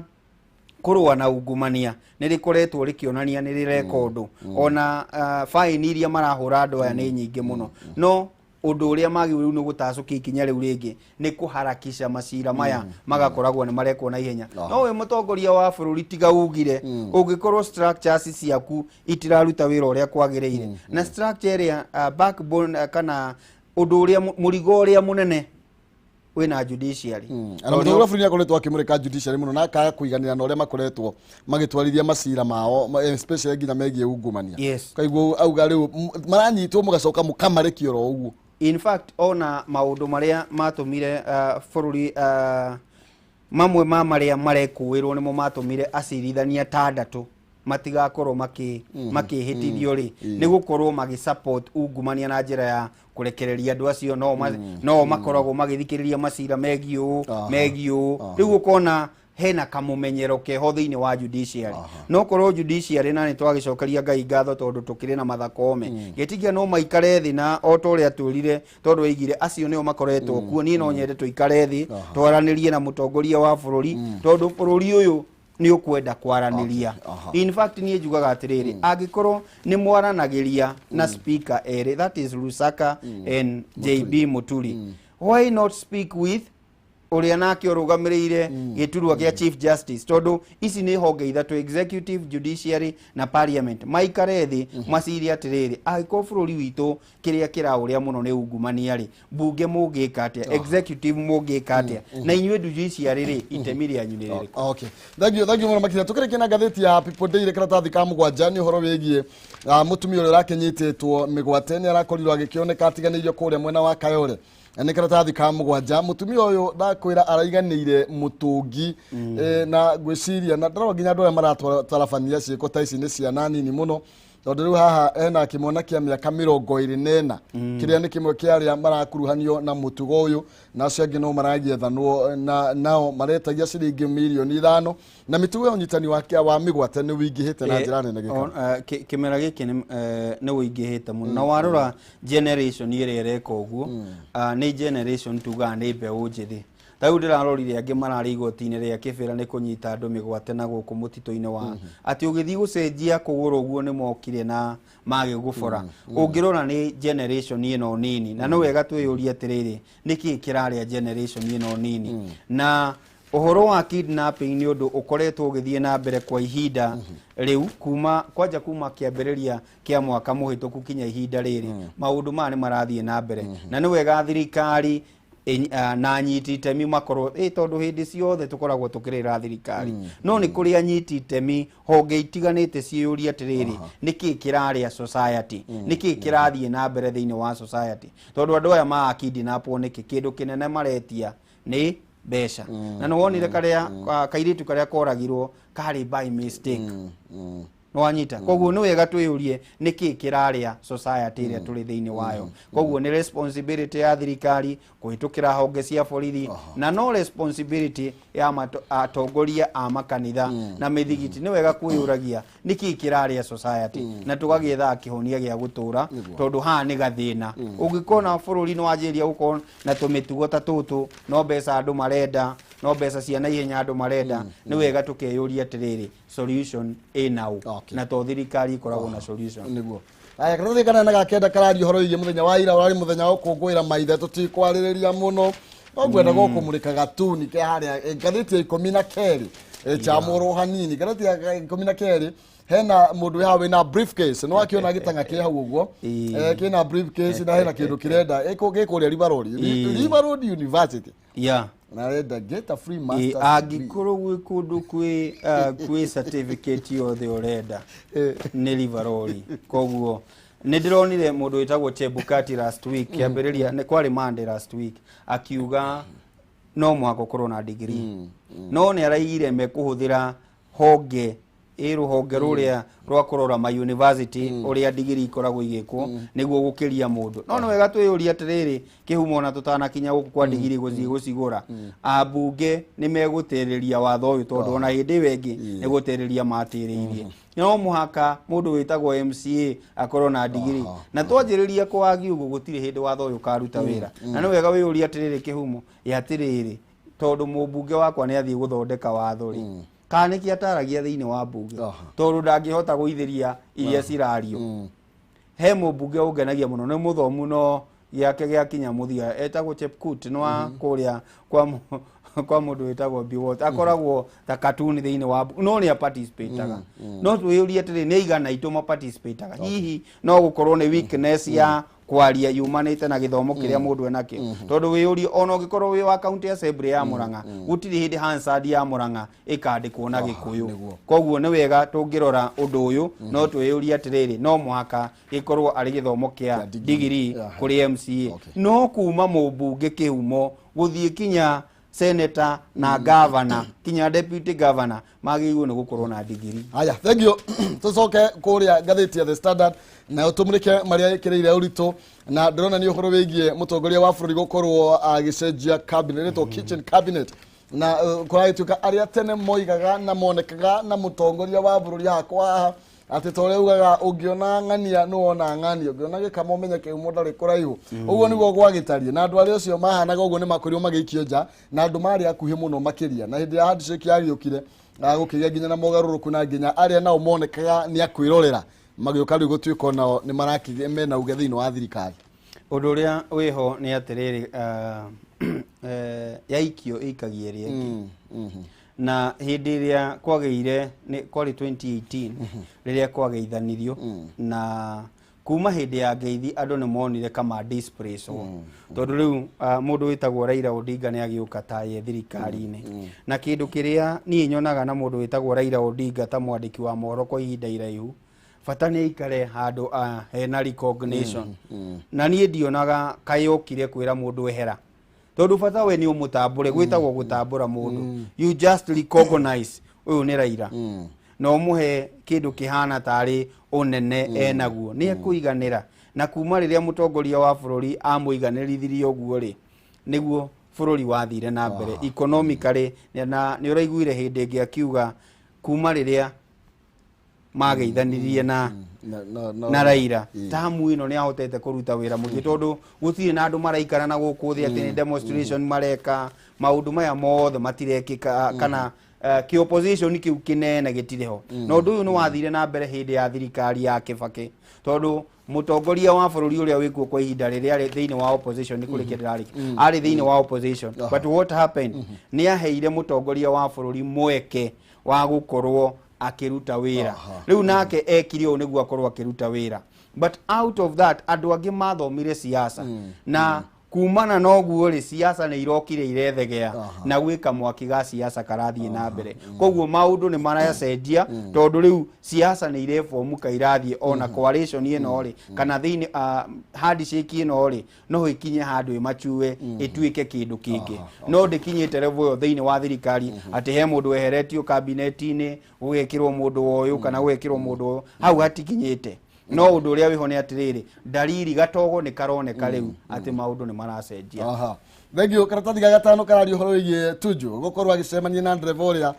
kũrũa na ungumania nĩ rĩkoretwo rĩkĩonania nĩ rĩreka ũndũ, ona faini iria marahũra andũ aya nĩ nyingĩ mũno. No ũndũ ũrĩa magĩrĩirwo rĩu nĩ gũtacũkia ikinya rĩu rĩngĩ nĩ kũharakisha macira maya magakoragwo nĩ marekwo na ihenya. No wĩ mũtongoria wa bũrũri, tiga ugire, ũngĩkorwo structures ciaku itiraruta wĩra ũrĩa kwagĩrĩire, na structure ĩrĩa backbone, kana ũndũ ũrĩa mũrigo ũrĩa mũnene wĩna judiciary. Na mũtongoria wa bũrũri nĩakoretwo akĩmũrĩka judiciary mũno na akaga kũiganĩra na ũrĩa makoretwo magĩtwarithia macira mao, especially nginya megiĩ ungumania. Kaiguo auga rĩu maranyitwo mũgacoka mũkamarekia oro ũguo. In fact, ona maũndũ marĩa matũmire bũrũri, mamwe ma marĩa marekũĩrwo nĩmo matũmire acirithania atandatũ matigakorwo makĩhĩtithio rĩ, nĩ gũkorwo magĩ support ungumania na njĩra ya kũrekereria andũ acio no makoragwo magĩthikĩrĩria macira megiĩ ũũ, megiĩ ũũ. Rĩu ũkona hena kamũmenyero keho thĩinĩ wa judiciary. No korwo judiciary, na nĩ twagĩcokeria Ngai ngatho tondũ tũkĩrĩ na Martha Koome, gĩtigia no maikare thĩ, na o ta ũrĩa twĩrire, tondũ oigire acio nĩo makoretwo kuo, niĩ no nyende tũikare thĩ twaranĩrie na mũtongoria wa bũrũri, tondũ bũrũri ũyũ nĩ ũkwenda kwaranĩria. In fact, niĩ njugaga atĩrĩrĩ, angĩkorwo nĩ mwaranagĩria na speaker erĩ, that is Lusaka and JB Muturi, why not speak with ũrĩa nake ũrũgamĩrĩire gĩturwa gĩa chief justice? Tondũ ici nĩ honge ithatũ, executive, judiciary na parliament, maikare thĩ macirie atĩrĩrĩ, angĩkorwo bũrũri witũ kĩrĩa kĩraũrĩa mũno nĩ ungumania rĩ, mbunge mũngĩka atĩa, executive mũngĩka atĩa, na inyuĩ judiciary rĩ, itemi rĩanyu nĩ rĩrĩkũ? Okay, thank you, thank you mũno makĩria. Tũkĩrĩkia na ngathĩti ya People Daily, karatathi ka 7, nĩ ũhoro wĩgiĩ mũtumia ũrĩa ũrakĩnyitĩtwo mĩgwate, nĩ arakorirwo agĩkĩoneka atiganĩirio kũrĩa mwena wa Kayore. Na nĩ karatathi ka 7. Mũtumia ũyũ ndakwĩra araiganĩire mũtũngi, na ngwĩciria na ndarora nginya andũ arĩa maratarabania ciĩko ta ici nĩ ciana nini mũno, tondũ rĩu haha hena kĩmwana kĩa mĩaka 24 kĩrĩa nĩ kĩmwe kĩa arĩa marakuruhanio na mũtugo ũyũ, na acio angĩ no maragiethanwo na nao maretagia ciringi mirioni 5. Na mĩtugo ya ũnyitani wa mĩgwate nĩ wĩingĩhĩte na njĩra nene gĩkĩro. Kĩmera gĩkĩ nĩ wĩingĩhĩte mũno, na warora generation ĩrĩa ĩreka ũguo, nĩ generation tugaga nĩ mbeũ njĩthĩ. Ta rĩu ndĩrarorire angĩ mararĩ igoti-inĩ rĩa Kĩbĩra nĩ kũnyita andũ mĩgwate na gũkũ mũtitũ-inĩ wa atĩ ũgĩthiĩ gũcenjia kũgũrũ ũguo nĩ mokire na magĩgũbora. Ũngĩrora nĩ generation ĩno nini, na nĩ wega twĩyũrie atĩrĩrĩ, nĩkĩ kĩrarĩa generation ĩno nini? Na ũhoro wa kidnapping nĩ ũndũ ũkoretwo ũgĩthiĩ na mbere kwa ihinda rĩu, kuma kwanja kuma kĩambĩrĩria kĩa mwaka mũhĩtũku kinya ihinda rĩrĩ, maũndũ maya nĩ marathiĩ na mbere. Na nĩ wega thirikari na anyiti itemi makorwo tondũ hĩndĩ ciothe tũkoragwo tũkĩrĩra thirikari, no nĩ kũrĩ anyiti itemi honge itiganĩte ciĩyũrie atĩrĩrĩ, nĩkĩ kĩrarĩa society, nĩkĩ kĩrathiĩ na mbere thĩinĩ wa society? Tondũ andũ aya marakidnapwo nĩkĩ? Kĩndũ kĩnene maretia nĩ mbeca. Na nĩ wonire karĩa kairĩtu karĩa koragirwo karĩ by mistake, nĩwanyita? Koguo nĩ wega twĩyũrie nĩkĩ kĩrarĩa society ĩrĩa tũrĩ thĩinĩ wayo. Koguo nĩ responsibility ya thirikari kũhĩtũkĩra honge cia borithi, na no responsibility ya atongoria a makanitha na mĩthigiti. Nĩ wega kwĩyũragia nĩkĩ kĩrarĩa society na tũgagĩethaga kĩhonia gĩa gũtũra, tondũ haha nĩ gathĩna. Ũngĩkona bũrũri nĩ wanjĩrĩria gũkorwo na tũmĩtugo ta tũtũ, no mbeca andũ marenda, no mbeca cia naihenya andũ marenda, nĩ wega tũkeyũria atĩrĩrĩ, solution ĩnaũ? Na to thirikari ĩkoragwo na solution. Nĩguo. Aya, karatathi kanene ga 9 kararia ũhoro wĩgiĩ mũthenya wa ira, ũrarĩ mũthenya wa gũkũngũĩra maithe. Tũtikwarĩrĩria mũno, no ngwenda gũkũmũrĩka gatuni ke harĩa, ngathĩti ya 12, chamũrwo hanini, ngathĩti ya 12. Hena mũndũ wĩ haha wĩna briefcase, nĩ wakĩona gĩtang'a kĩ hau ũguo. Kĩna briefcase na hena kĩndũ kĩrenda gĩ kũrĩa River Road. River Road University na arenda get a free masters degree. Angĩkorwo gwĩ kũndũ kwĩ certificate yothe ũrenda, nĩ Livaroli. Koguo nĩ ndĩronire mũndũ wĩtagwo Chebukati last week, kĩambĩrĩria nĩ kwarĩ Monday last week, akiuga no mũhaka ũkorwo na degree, no nĩ araigire mekũhũthĩra honge ĩ rũhonge rũrĩa rwa kũrora ma university ũrĩa ndigiri ikoragwo igĩkwo nĩguo gũkĩria mũndũ. No nĩ wega twĩyũrie atĩrĩrĩ, kĩhumo, ona tũtanakinya gũkũ kwa ndigiri gũthiĩ gũcigũra, ambunge nĩ megũtĩrĩria watho ũyũ, tondũ ona hĩndĩ ĩyo ĩngĩ nĩ gũtĩrĩria matĩrĩirie no mũhaka mũndũ wĩtagwo MCA akorwo na ndigiri, na twanjĩrĩria kwagi ũguo gũtirĩ hĩndĩ watho ũyũ ũkaruta wĩra. Na nĩ wega wĩyũrie atĩrĩrĩ, kĩhumo, ĩ atĩrĩrĩ, tondũ mũmbunge wakwa nĩ athiĩ gũthondeka watho rĩ, kana nĩkĩ ataragia thĩinĩ wa mbunge? Tondũ ndangĩhota gũithĩria iria cirario. He mũmbunge ũngenagia mũno, nĩ mũthomu, no gĩake gĩakinya mũthia, etagwo Chepkut, nĩ wa kũrĩa kwa mũndũ wĩtagwo Biwott, akoragwo ta cartoon thĩinĩ wa no nĩ aparticipataga. No twĩyũrie atĩrĩ, nĩ aigana aitũ maparticipataga? Hihi no gũkorwo nĩ weakness ya kwaria yumanĩte na gĩthomo kĩrĩa mũndũ enakĩo? Tondũ wĩyũrie, ona ũngĩkorwo wĩ wa county assembly ya Murang'a, gũtirĩ hĩndĩ Hansard ya Murang'a ĩkandĩkwo na Gĩkũyũ. Koguo nĩ wega tũngĩrora ũndũ ũyũ, no twĩyũrie atĩrĩrĩ, no mũhaka gĩkorwo arĩ gĩthomo kĩa Kĩa degree. Degree kũrĩ MCA? No kuma mũmbunge, kĩhumo, gũthiĩ kinya senator na governor, kinya deputy governor, magĩrĩirwo nĩ gũkorwo na ndigiri. Haya, thank you. Tucoke kũrĩa ngathĩti ya The Standard nayo, tũmũrĩke marĩa ĩkĩrĩire ũritũ, na ndĩrona nĩ ũhoro wĩgiĩ mũtongoria wa bũrũri gũkorwo agĩcenjia cabinet, ĩtwo kitchen cabinet, na kũragĩtuĩka arĩa tene moigaga na monekaga na mũtongoria wa bũrũri hakwa haha, atĩ ta ũrĩa ugaga, ũngĩona ng'ania nĩ wona ng'ania, ũngĩona gĩkama ũmenye kĩhumo ndarĩ kũraihu. Ũguo nĩguo gwagĩtariĩ, na andũ arĩa ũcio mahanaga ũguo nĩ makorirwo magĩikio nja na andũ marĩ akuhĩ mũno makĩria. Na hĩndĩ ya handshake yagĩũkire, gũkĩgĩa nginya na mogarũrũku, na nginya arĩa nao monekaga nĩ akwĩrorera magĩũka rĩu gũtuĩka onao nĩ marakĩgĩa mena uge thĩinĩ wa thirikari. Ũndũ ũrĩa wĩho nĩ atĩrĩrĩ, yaikio ĩikagia ĩrĩa ĩngĩ. Na hĩndĩ ĩrĩa kwagĩire nĩ kwarĩ 2018 rĩrĩa kwageithanirio, na kuma hĩndĩ ya ngeithi andũ nĩ monire kama displace, tondũ rĩu mũndũ wĩtagwo Raila Odinga nĩ agĩũka ta ye thirikari-inĩ. Na kĩndũ kĩrĩa niĩ nyonaga na mũndũ wĩtagwo Raila Odinga ta mwandĩki wa mohoro kwa ihinda iraihu, bata nĩ aikare handũ hena recognition. Na niĩ ndionaga kaĩ okire kwĩra mũndũ ehera, tondũ bata we nĩ ũmũtambũre, gwĩtagwo gũtambũra mũndũ. You just recognize ũyũ nĩ Raila na ũmũhe kĩndũ kĩhana tarĩ ũnene enaguo, nĩ ekũiganĩra. Na kuma rĩrĩa mũtongoria wa bũrũri amũiganĩrithirie ũguo rĩ, nĩguo bũrũri wathire na mbere economically. Na nĩ ũraiguire hĩndĩ ĩngĩ akiuga kuma rĩrĩa mageithanirie na na Raila, tamu ĩno nĩ ahotete kũruta wĩra mũingĩ, tondũ gũtirĩ na andũ maraikara na gũkũ thĩ atĩ nĩ demonstration mareka, maũndũ maya mothe matirekĩka, kana kĩ opposition kĩu kĩnene gĩtirĩ ho. Na ũndũ ũyũ nĩ wathire na mbere hĩndĩ ya thirikari ya Kĩbakĩ, tondũ mũtongoria wa bũrũri ũrĩa wĩkuo kwa ihinda rĩrĩa arĩ thĩinĩ wa opposition, nĩ kũrĩkia ndĩrarĩkia, arĩ thĩinĩ wa opposition, but what happened, nĩ aheire mũtongoria wa bũrũri mweke wa gũkorwo akĩruta wĩra. Rĩu nake ekire ũũ nĩguo akorwo akĩruta wĩra, but out of that andũ angĩ mathomire siasa, na kumana na ũguo rĩ, siasa nĩ irokire irethegea na gwĩka mwaki ga siasa karathiĩ na mbere. Koguo maũndũ nĩ maracenjia, tondũ rĩu siasa nĩ irefomuka irathiĩ ona coalition ĩno rĩ, kana thĩinĩ handshake ĩno rĩ, no ĩkinye handũ ĩmachue ĩtuĩke kĩndũ kĩngĩ. No ndĩkinyĩte level ĩyo thĩinĩ wa thirikari atĩ he mũndũ weheretio kabineti-inĩ gũgekĩrwo mũndũ ũyũ kana gũgekĩrwo mũndũ ũyũ, hau hatikinyĩte. No ũndũ ũrĩa wĩho nĩ atĩrĩrĩ, ndariri gatogo nĩ karoneka rĩu atĩ maũndũ nĩ maracenjia. Aha. Thank you. Karatathi ga gatano kararia ũhoro wĩgiĩ Tuju gũkorwo agĩcemania na ndereba ũrĩa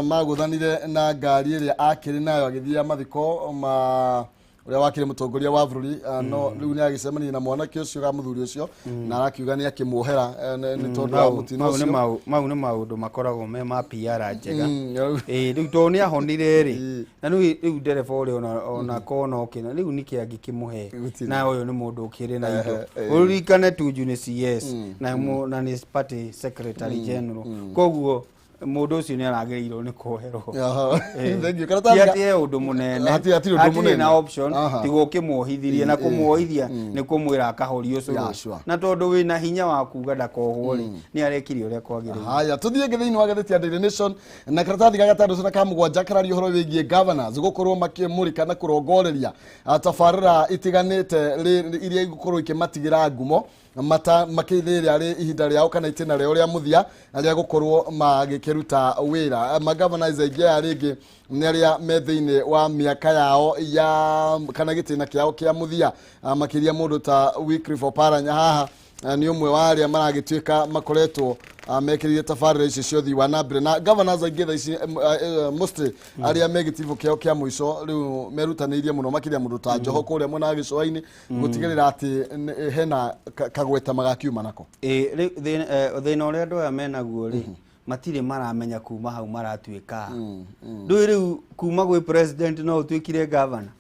magũthanire na ngari ĩrĩa akĩrĩ nayo agĩthiĩ mathiko ma ũrĩa wakĩrĩ mũtongoria wa bũrũri, no rĩu nĩ agĩcemania na mwanake ũcio ga mũthuri ũcio, na arakiuga nĩ akĩmuohera nĩ tondũ wa mũtino Mau nĩ ũcio. Mau nĩ maũndũ makoragwo me ma PR njega. Rĩu- Ĩĩ, rĩu tondũ nĩ ahonire rĩ, na rĩu ndereba ũrĩa ona kona okĩna rĩu nĩkĩ angĩkĩmũhe? Gũtirĩ. Na ũyũ nĩ mũndũ ũkĩrĩ na indo. Ũririkane Tuju nĩ CS na nĩ party secretary general, koguo Mũndũ ũcio nĩ aragĩrĩirwo nĩ kuoherwo. Aha. Eh. Thank you. Ti Karatathi atĩ he ũndũ mũnene. Hatirĩ ũndũ Hatirĩ mũnene. na option Aha. tiga ũkĩmuohithirie na kũmuohithia nĩ kũmwĩra akahorio Yeah, ũcũrũ sure. na tondũ wĩna hinya wa kuga ndakohwo rĩ, nĩ arekire ũrĩa kwagĩrĩire. Haya, tuthiĩ ngĩ thĩinĩ wa ngathĩti ya Daily Nation na karatathi ga gatandatũ na ka mũgwanja kararia ũhoro wĩgiĩ governors gũkorwo makĩmũrĩka na kũrongoreria tabarĩra itiganĩte iria igũkorwo ikĩmatigĩra ngumo mata makĩrĩrĩa rĩ ihinda rĩao kana itĩna rĩao rĩa mũthia rĩa gũkorwo magĩkĩruta wĩra. Magovernors aingĩ aya rĩngĩ nĩ arĩa me thĩinĩ wa mĩaka yao ya kana gĩtĩna kĩao kĩa mũthia. Makĩria mũndũ ta Wycliffe Oparanya haha nĩ ũmwe wa arĩa maragĩtuĩka makoretwo mekĩrĩire tabarĩra icio cia ũthii wa na mbere, na governors aingĩ thaa ici mostly arĩa me gĩtibo kĩao kĩa mũico rĩu merutanĩirie mũno, makĩria mũndũ ta Joho kũrĩa mwena wa gĩcũa-inĩ gũtigĩrĩra atĩ hena kagweta magakiuma nako. Ĩ, rĩu thĩna ũrĩa andũ aya menaguo rĩ, matirĩ maramenya kuma hau maratuĩka ndũĩ rĩu kuma gwĩ president no ũtuĩkire governor,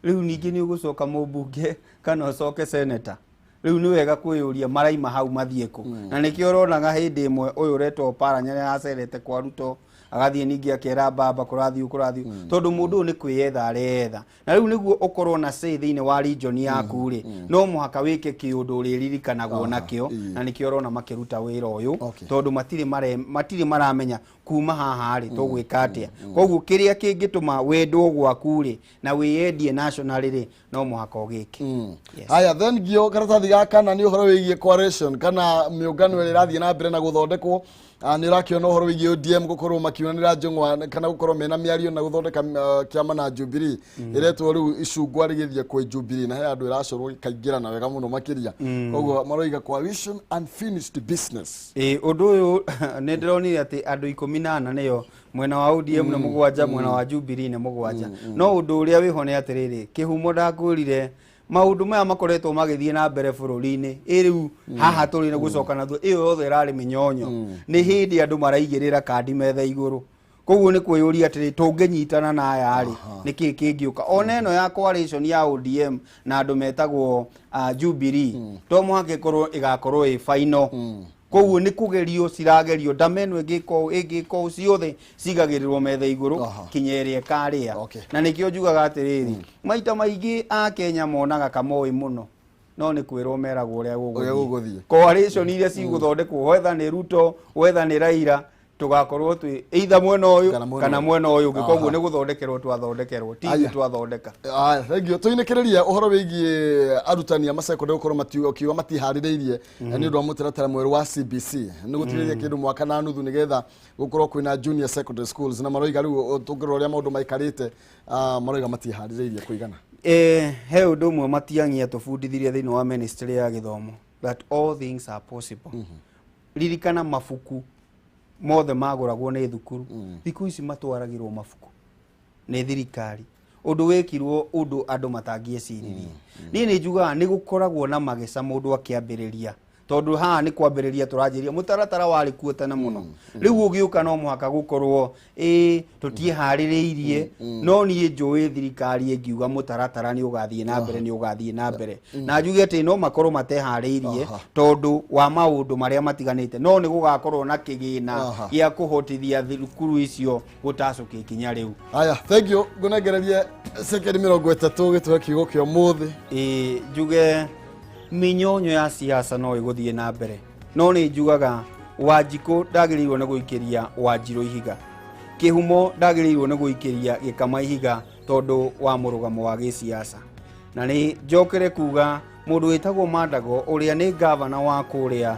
rĩu ningĩ nĩ ũgũcoka mũmbunge kana ũcoke senator. Rĩu nĩ wega kwĩyũria maraima hau mathiĩ kũ, na nĩkĩo ũronaga hĩndĩ ĩmwe ũyũ ũretwo Oparanya nĩ aracerete kwa Ruto, agathiĩ ningĩ akera baba kũrathiĩ kũrathiĩ, tondũ mũndũ ũyũ nĩ kwĩyetha areyetha. Na rĩu nĩguo ũkorwo na say thĩinĩ wa region yaku rĩ, no mũhaka wĩke kĩũndũ ũrĩririkanagwo nakĩo, na nĩkĩo ũrona makĩruta wĩra ũyũ, tondũ matirĩ maramenya kuma haha rĩ tũgwĩka atĩa. Koguo kĩrĩa kĩngĩtũma wendwo gwaku rĩ na wĩyendie national rĩ, no mũhaka ũgĩke. Yes. Haya, then gio karatathi ga kana nĩ ũhoro wĩgiĩ coalition kana mĩũngano ĩrĩa ĩrathiĩ na mbere na gũthondekwo. Nĩ ũrakĩona ũhoro wĩgiĩ ODM gũkorwo makiunanĩra njũng'wa kana gũkorwo mena mĩario na gũthondeka kĩama na Jubilee ĩretwo rĩu icungwa rĩgĩthiĩ kwĩ Jubilee, na he andũ ĩracorwo ĩkaingĩrana wega mũno makĩria, koguo maroiga coalition unfinished business. Ĩ, ũndũ ũyũ nĩ ndĩronire atĩ andũ 14 nĩyo mwena wa ODM nĩ 7, mwena wa Jubilee nĩ 7, no ũndũ ũrĩa wĩho nĩ atĩrĩrĩ, kĩhumo ndakwĩrire maũndũ maya makoretwo magĩthiĩ na mbere bũrũri-inĩ. Ĩ rĩu haha tũrĩ nĩ gũcoka na thutha, ĩyo yothe ĩrarĩ mĩnyonyo, nĩ hĩndĩ andũ maraigĩrĩra kandi metha igũrũ. Koguo nĩ kwĩyũria atĩrĩ, tũngĩnyitana na aya rĩ, nĩ kĩĩ kĩngĩũka? Ona ĩno ya coalition ya ODM na andũ metagwo Jubilee, to mũhaka ĩkorwo ĩgakorwo ĩ final. Koguo nĩ kũgerio ciragerio, ndama ĩno ĩngĩka ũũ, ĩngĩka ũũ, ciothe cigagĩrĩrwo metha igũrũ kinya ĩrĩa ĩkarĩa. Na nĩkĩo njugaga atĩrĩrĩ, maita maingĩ akenya monaga kamoĩ mũno, no nĩ kwĩrwo meragwo ũrĩa Ũrĩa gũgũthiĩ. Coalition iria cigũthondekwo, whether nĩ Ruto, whether nĩ Raila, tũgakorwo twĩ either mwena ũyũ Kana mwena kana ũyũ. mwena ũyũ ũngĩ. Koguo nĩ gũthondekerwo twathondekerwo, ti ithuĩ Aya. twathondeka. Aya, thank you. Tũinĩkĩrĩrie ũhoro wĩgiĩ arutani a masekondary gũkorwo makiuga matiharĩrĩirie nĩ ũndũ wa mũtaratara mwerũ wa CBC, nĩ gũtigĩrĩria kĩndũ mwaka na nuthu nĩgetha gũkorwo kwĩna junior secondary schools, na maroiga rĩu tũngĩrora ũrĩa maũndũ maikarĩte, maroiga matiharĩrĩirie kũigana. He ũndũ ũmwe Matiang'i atũbundithirie thĩinĩ wa ministry ya gĩthomo, that all things are possible. Ririkana mabuku mothe magũragwo nĩ thukuru, thikũ ici matwaragĩrwo mabuku nĩ thirikari, ũndũ wĩkirwo ũndũ andũ matangĩeciririe. Niĩ nĩ njugaga nĩ gũkoragwo na mageca mũndũ akĩambĩrĩria, tondũ haha nĩ kwambĩrĩria tũranjĩria, mũtaratara warĩ kuo tene mũno, rĩu ũgĩũka no mũhaka gũkorwo ĩ tũtiĩharĩrĩirie. No niĩ njũĩ thirikari ĩngiuga mũtaratara nĩ ũgathiĩ na mbere, nĩ ũgathiĩ na mbere, na njuge atĩ no makorwo mateharĩirie tondũ wa maũndũ marĩa matiganĩte, no nĩ gũgakorwo na kĩgĩna gĩa kũhotithia thukuru icio gũtacũkia ikinya rĩu. Aya, thank you. Ngũnengererie sekendi 30 gĩtũhe kiugo kĩa ũmũthĩ. Ĩ, njuge mĩnyonyo ya siasa no ĩgũthiĩ na mbere, no nĩ njugaga Wanjikũ ndagĩrĩirwo nĩ gũikĩria Wanjirũ ihiga, Kĩhumo ndagĩrĩirwo nĩ gũikĩria Gĩkama ihiga tondũ wa mũrũgamo wa gĩsiasa. Na nĩ njokere kuga mũndũ wĩtagwo Mandago ũrĩa nĩ gavana wa kũrĩa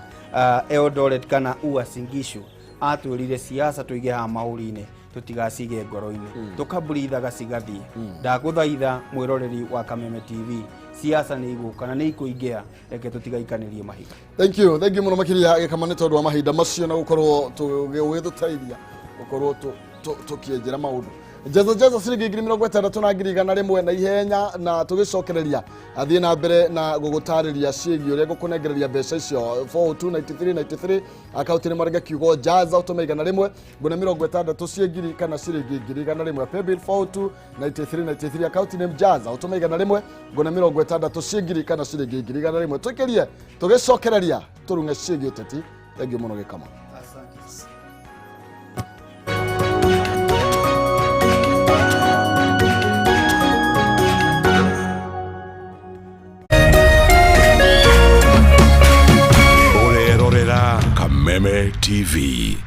Eldoret kana Uasin Gishu atwĩrire siasa tũige haha mahũri-inĩ, tũtigacige ngoro-inĩ, tũkaburithaga cigathiĩ. Ndagũthaitha mwĩroreri wa Kameme TV, siasa nĩ igũka na nĩ ikũingĩha, reke tũtigaikanĩrie mahiga. Thank you, thank you mũno makĩria Gĩkama nĩ tondũ wa mahinda macio na gũkorwo ũgĩtũteithia gũkorwo tũkĩenjera maũndũ. Jaza jaza ciringi 60,000 na 100,000 na ihenya, na tũgĩcokereria athiĩ na mbere na gũgũtarĩria ciĩgiĩ ũrĩa ngũkũnengereria mbeca icio. 429393 akaunti nĩ marenge kiugo jaza, ũtũme 100 ngũne 60 ciĩ ngiri kana ciringi 100,000. Paybill 429393, akaunti nĩ jaza, ũtũme 100 ngũne 60 ciĩ ngiri kana ciringi 100,000. Tũikĩrie tũgĩcokereria tũrung'e ciĩgiĩ ũteti. Thengiũ mũno Gĩkama. Asante. TV.